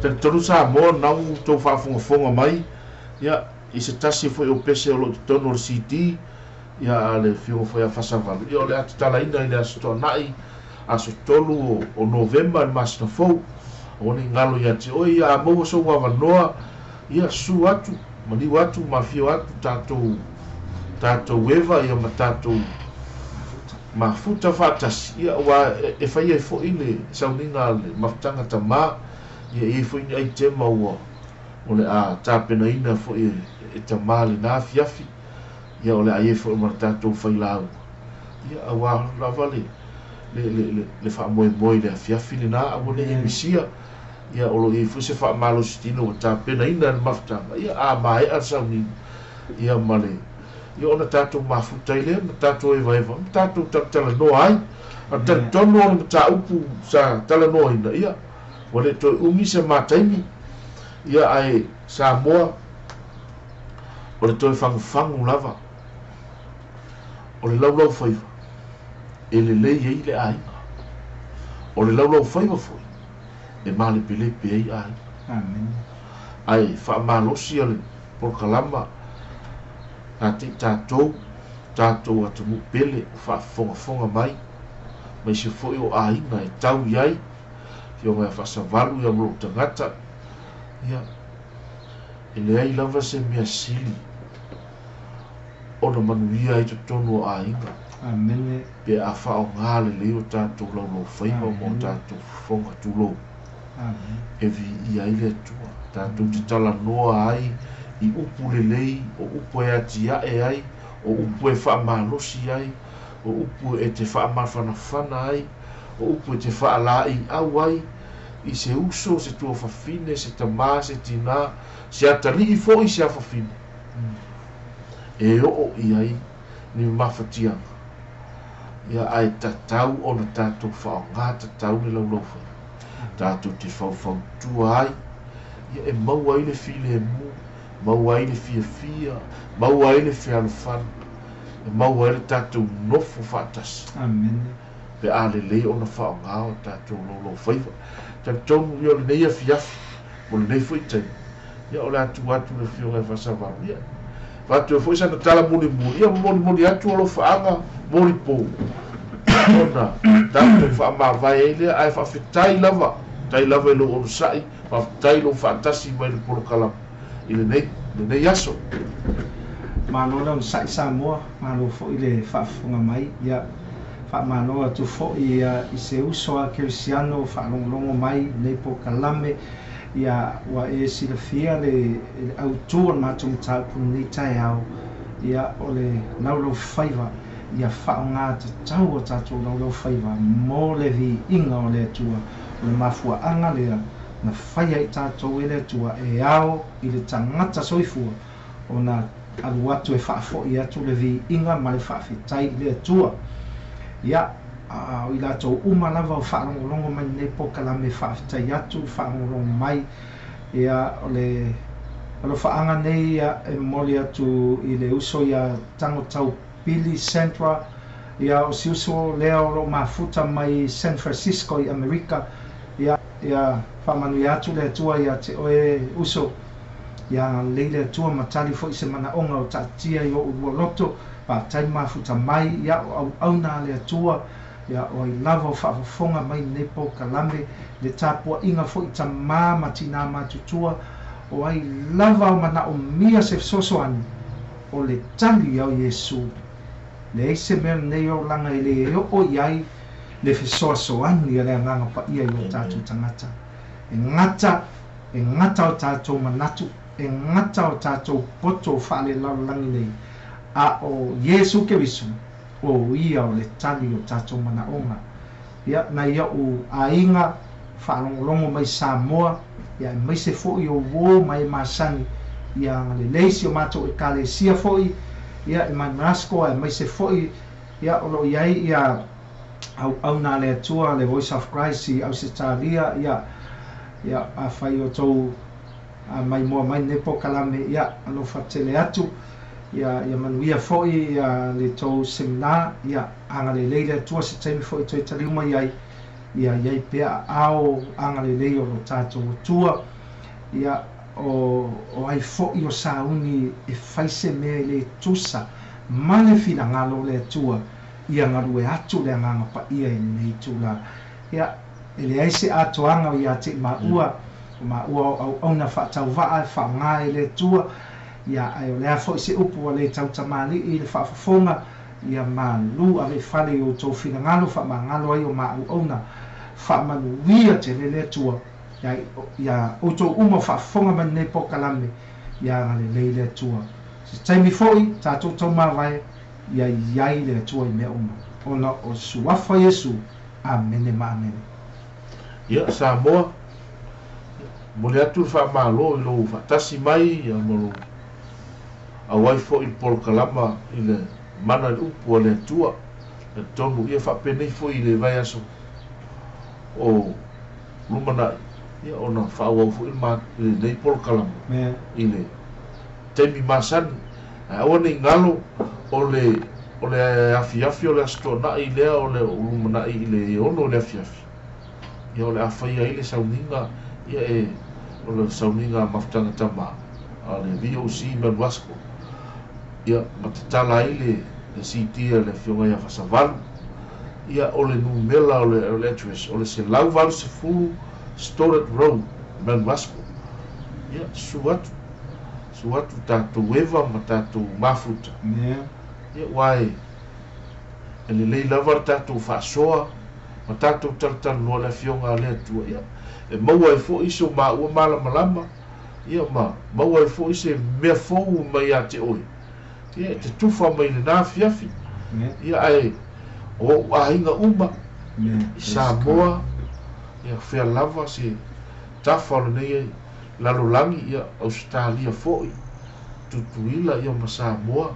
Talitonu Samoa na ua outou faafogafoga mai, ia, i se tasi foi o pese o lo o i totonu o le CD, ia, a le Afioga foi ia Fasavalu, ia, o le a tatalaina i le Aso Toonai, aso 3 o Novema i le masina fou. Aua ne i galo ia te oe, ia, a maua sou avanoa, ia, susu atu, maliu atu, ma afio atu tatou, tatou eva, ia, ma tatou mafuta faatasi, ia, aua e fai ai foi le sauniga a le mafutaga tamā, ia, e i ai foi ni aitema ua o le a tapenaina foi e tamā lena afiafi, ia, o le a i ai foi ma le tatou failauga, ia, aua lava le le faamoemoe i le afiafi lena, aua ne i misia, ia, o lo o i ai foi se faamalositino ua tapenaina e le mafutaga, ia, a maea le sauniga, ia, ma le, ia, ona tatou mafuta ai lea, ma tatou evaeva, ma tatou talatalanoa ai. A talitonu o le mataupu sa talanoaina, ia, ua le toe umi se mataimi, ia, ae Samoa, o le toe fagufagu lava o le laulaufaiva e lelei ai le aiga, o le laulaufaiva foi e malepelepe ai aiga. Amen. Ae faamalosi le polokalama a te i tatou, tatou atunuu pele o faafogafoga mai, mai se foi o aiga e tau i ai, Afioga ia Faasavalu ia ma lou tagata, ia, e leai lava se mea sili ona manuia ai totonu o aiga. Amen. Pe a faaaoga lelei o tatou laulaufaiva ma o tatou fofoga tulou. Amen. E viia ai le Atua. Tatou te talanoa ai i upu lelei, o upu e atiae ai, o upu e faamalosi ai, o upu e te faamafanafana ai, o upu e te faalaeiau ai, i se uso, se tuafafine, se tamā, se tinā, se atalii foi, se afafine. E oo i ai ni mafatiaga, ia, ae tatau ona tatou faaaoga tatau le laulaufaiva. Tatou te faufautua ai, ia, e maua ai le filemu, maua ai le fiafia, maua ai le fealofani, e maua ai le tatou nofo faatasi. Amen. Pe a lelei ona faaaoga o tatou laulaufaiva. Talitonu ia o lenei afiafi, mo lenei foi taimi, ia, o le atu atu le Afioga e Faasavalu, ia, faatu ai foi sana tala mulimuli, ia, molimoli atu alofaaga molipo, ona tatou faamavae ai lea, ae faafetai lava, tai lava i lou onosai, faafetai lou faatasi mai le polokalama i lenei aso. Malo le onosai Samoa, malo foi le faafofoga mai, ia, faamalo atu foi, ia, i se uso a Kerisiano faalogologo mai nei polokalame, ia, ua e silafia le autū o le matou mataupu lenei taeao, ia, o le laulaufaiva, ia faaaoga tatau o tatou laulaufaiva mo le viiga o le Atua. O le mafuaaga lea na faia i tatou e le Atua e ao i le tagata soifua ona alu atu e faafoi atu le viiga ma le faafetai i le Atua. Ia, o i latou uma lava o faalogologo mai lenei polokalame, faafetai atu faalogologo mai, ia, o le alofaaga nei, ia, e momoli atu i le uso ia Tagotau Pili Centra, ia, o si uso lea o loo mafuta mai San Francisco i Amerika, ia, ia faamanuia atu le Atua ia te oe uso, ia agalelei le Atua ma tali foi se manaoga o taatia i ou lua loto, faafetai mafuta mai, ia, o auauna a le Atua, ia, o ai lava o faafofoga mai lenei polokalame, le tapuaiga foi tamā ma tinā matutua, o ai lava o manaomia se fesoasoani, o le tali ia o Iesu. Leai se mea lenei olaga e lē oo i ai le fesoasoani a le Agaga Paia i o tatou tagata. E gata, e gata o tatou manatu, e gata o tatou poto faalelalolagi nei, a o Iesu Keriso, o ia o le tali o tatou manaoga. Ia, nai o'u aiga faalogologo mai Samoa, ia, aemaise foi o uō ma e masani, ia agalelei si o matou Ekalesia foi, ia, e Manasco, aemaise foi, ia, o loo i ai ia auauna a le Atua, le Voice of Christ i Ausetalia, ia, ia, afai o tou maimoa mai lenei polokalame, ia, alofa tele atu, ia, ia manuia foi, ia, le tou seminar, ia, agalelei le Atua se taimi foi toe taliu mai ai, ia i ai pea aao agalelei o lo tatou Atua. Ia o ai fo'i o sauni e fai se mea i le tusa ma le finagalo o le Atua ia galue atu le agaga paia i lenei itulā. Ia e leai se atoaga o ia te i maua, o maua o auauna faatauvaa e faaaoga e le Atua, ia ae o le a foi se upu ua le tautamalii i le faafofoga, ia malu ave i fale i outou finagalo faamagalo ai o ma auauna. Faamanuia tele le Atua ia outou uma o faafofoga mai lenei polokalame, ia agalelei le Atua. Se taimi foi tatou taumavae, ia i ai le Atua i mea uma, ona o suafa Iesu. Amene ma amene. Ia, Samoa, momoli atu le faamalo i lou faatasi mai ia ma lou auai foi i le polokalama i le mana i le upu a le Atua. Talitonu ia faapenei foi i le vaiaso o lumanai, ia ona faaauau foi lenei polokalama i le taimi masani. Ae aua ne i galo o le afiafi o le Aso Toonai lea o le lumanai i le 6 o le afiafi. Ia o le a faia ai le sauniga, ia e o le sauniga mafutaga tama a le VOC Manuasco. Ia ma tatala ai le CD a le afioga ia Fasavalu. Ia o le numera o le address o le 180 Stoddard Road, Manuasco. Ia susu atu tatou eva ma tatou mafuta. Ia uae e lelei lava le tatou faasoa ma tatou talatalanoa le afioga a le Atua. Ia e maua ai foi se o maua malamalama, ia ma maua ai foi se mea fou mai ia te oe. Ia e te tufa mai lena afiafi. Ia ae o ou aiga uma i Samoa, ia fea lava se tafa o lenei lalolagi, ia Ausetalia foi, Tutuila ia ma Samoa,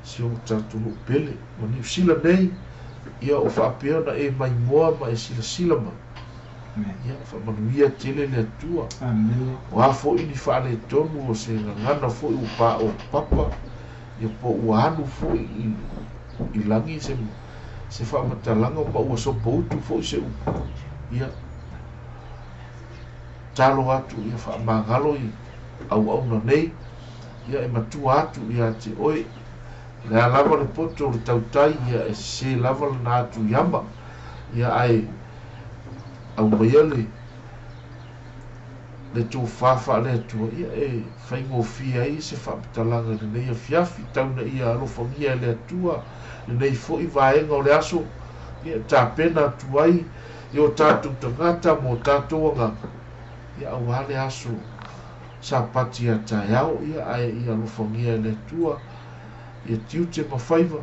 si o tatou nuu pele ma Niu Sila nei, ia o faapea ona e maimoa ma e silasila mai. Ia faamanuia tele le Atua. O a foi ni faaletonu o se gagana foi ua paʻo papa, ia po ua alu foi i lagi se faamatalaga ma ua sopoutu foi se upu. Ia talo atu ia faamagalo i auauna nei, ia e matua atu ia te oe. Le a lava le poto o le tautai, ia e sese lava lana atu i ama. Ia ae aumaia le tofa le Atua, ia e faigofie ai se faamatalaga i lenei afiafi, tauna ia alofagia e le Atua lenei foi vaega o le aso, ia tapena atu ai i o tatou tagata ma o tatou agaga, ia aua le aso Sapati a taeao, ia ae ia alofagia e le Atua ia tiute ma faiva,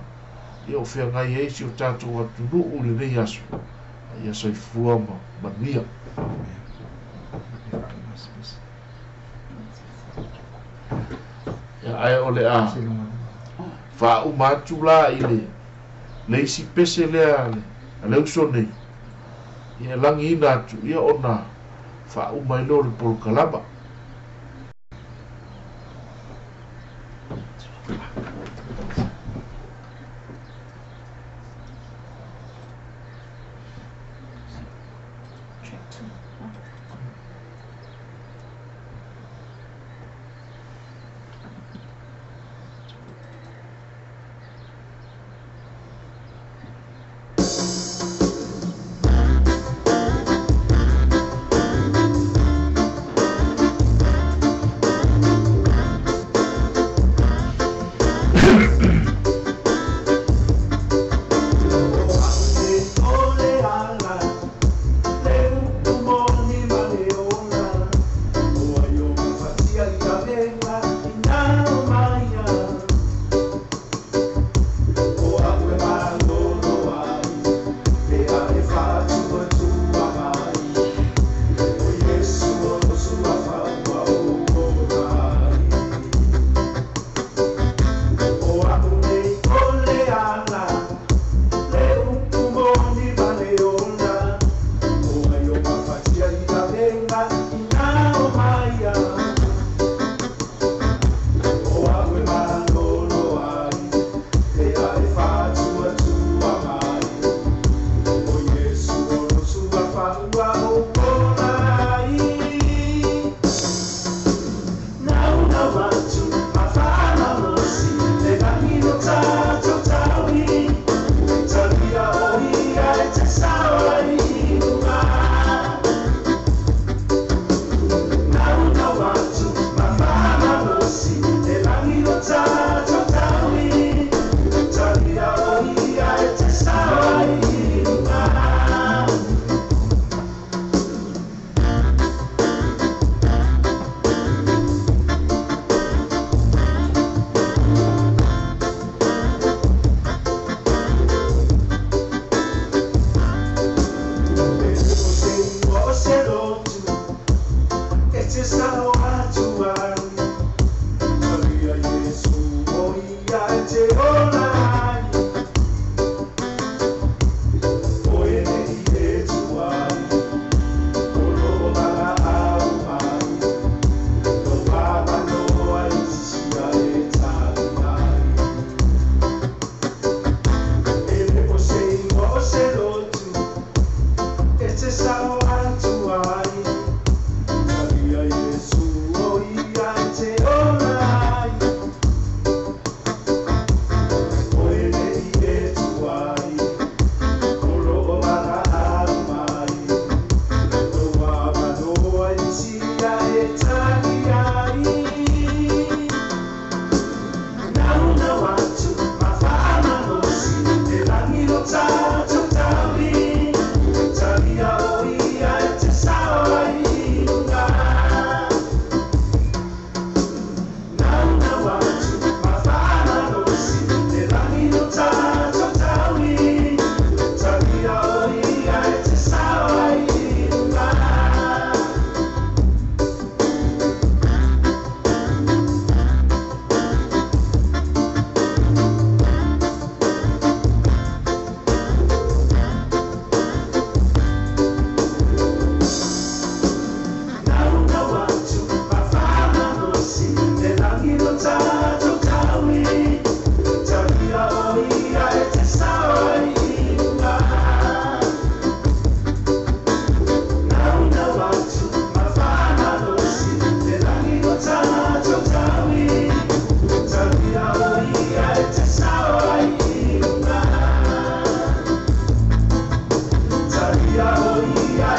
ia o feagai ai si o tatou atunuu i lenei aso, ia soifua ma manuia. Ia ae o le a faauma atu la i le isi pese lea a le uso nei, ia e lagiina atu, ia ona faauma ai lea o le polokalama.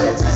Ia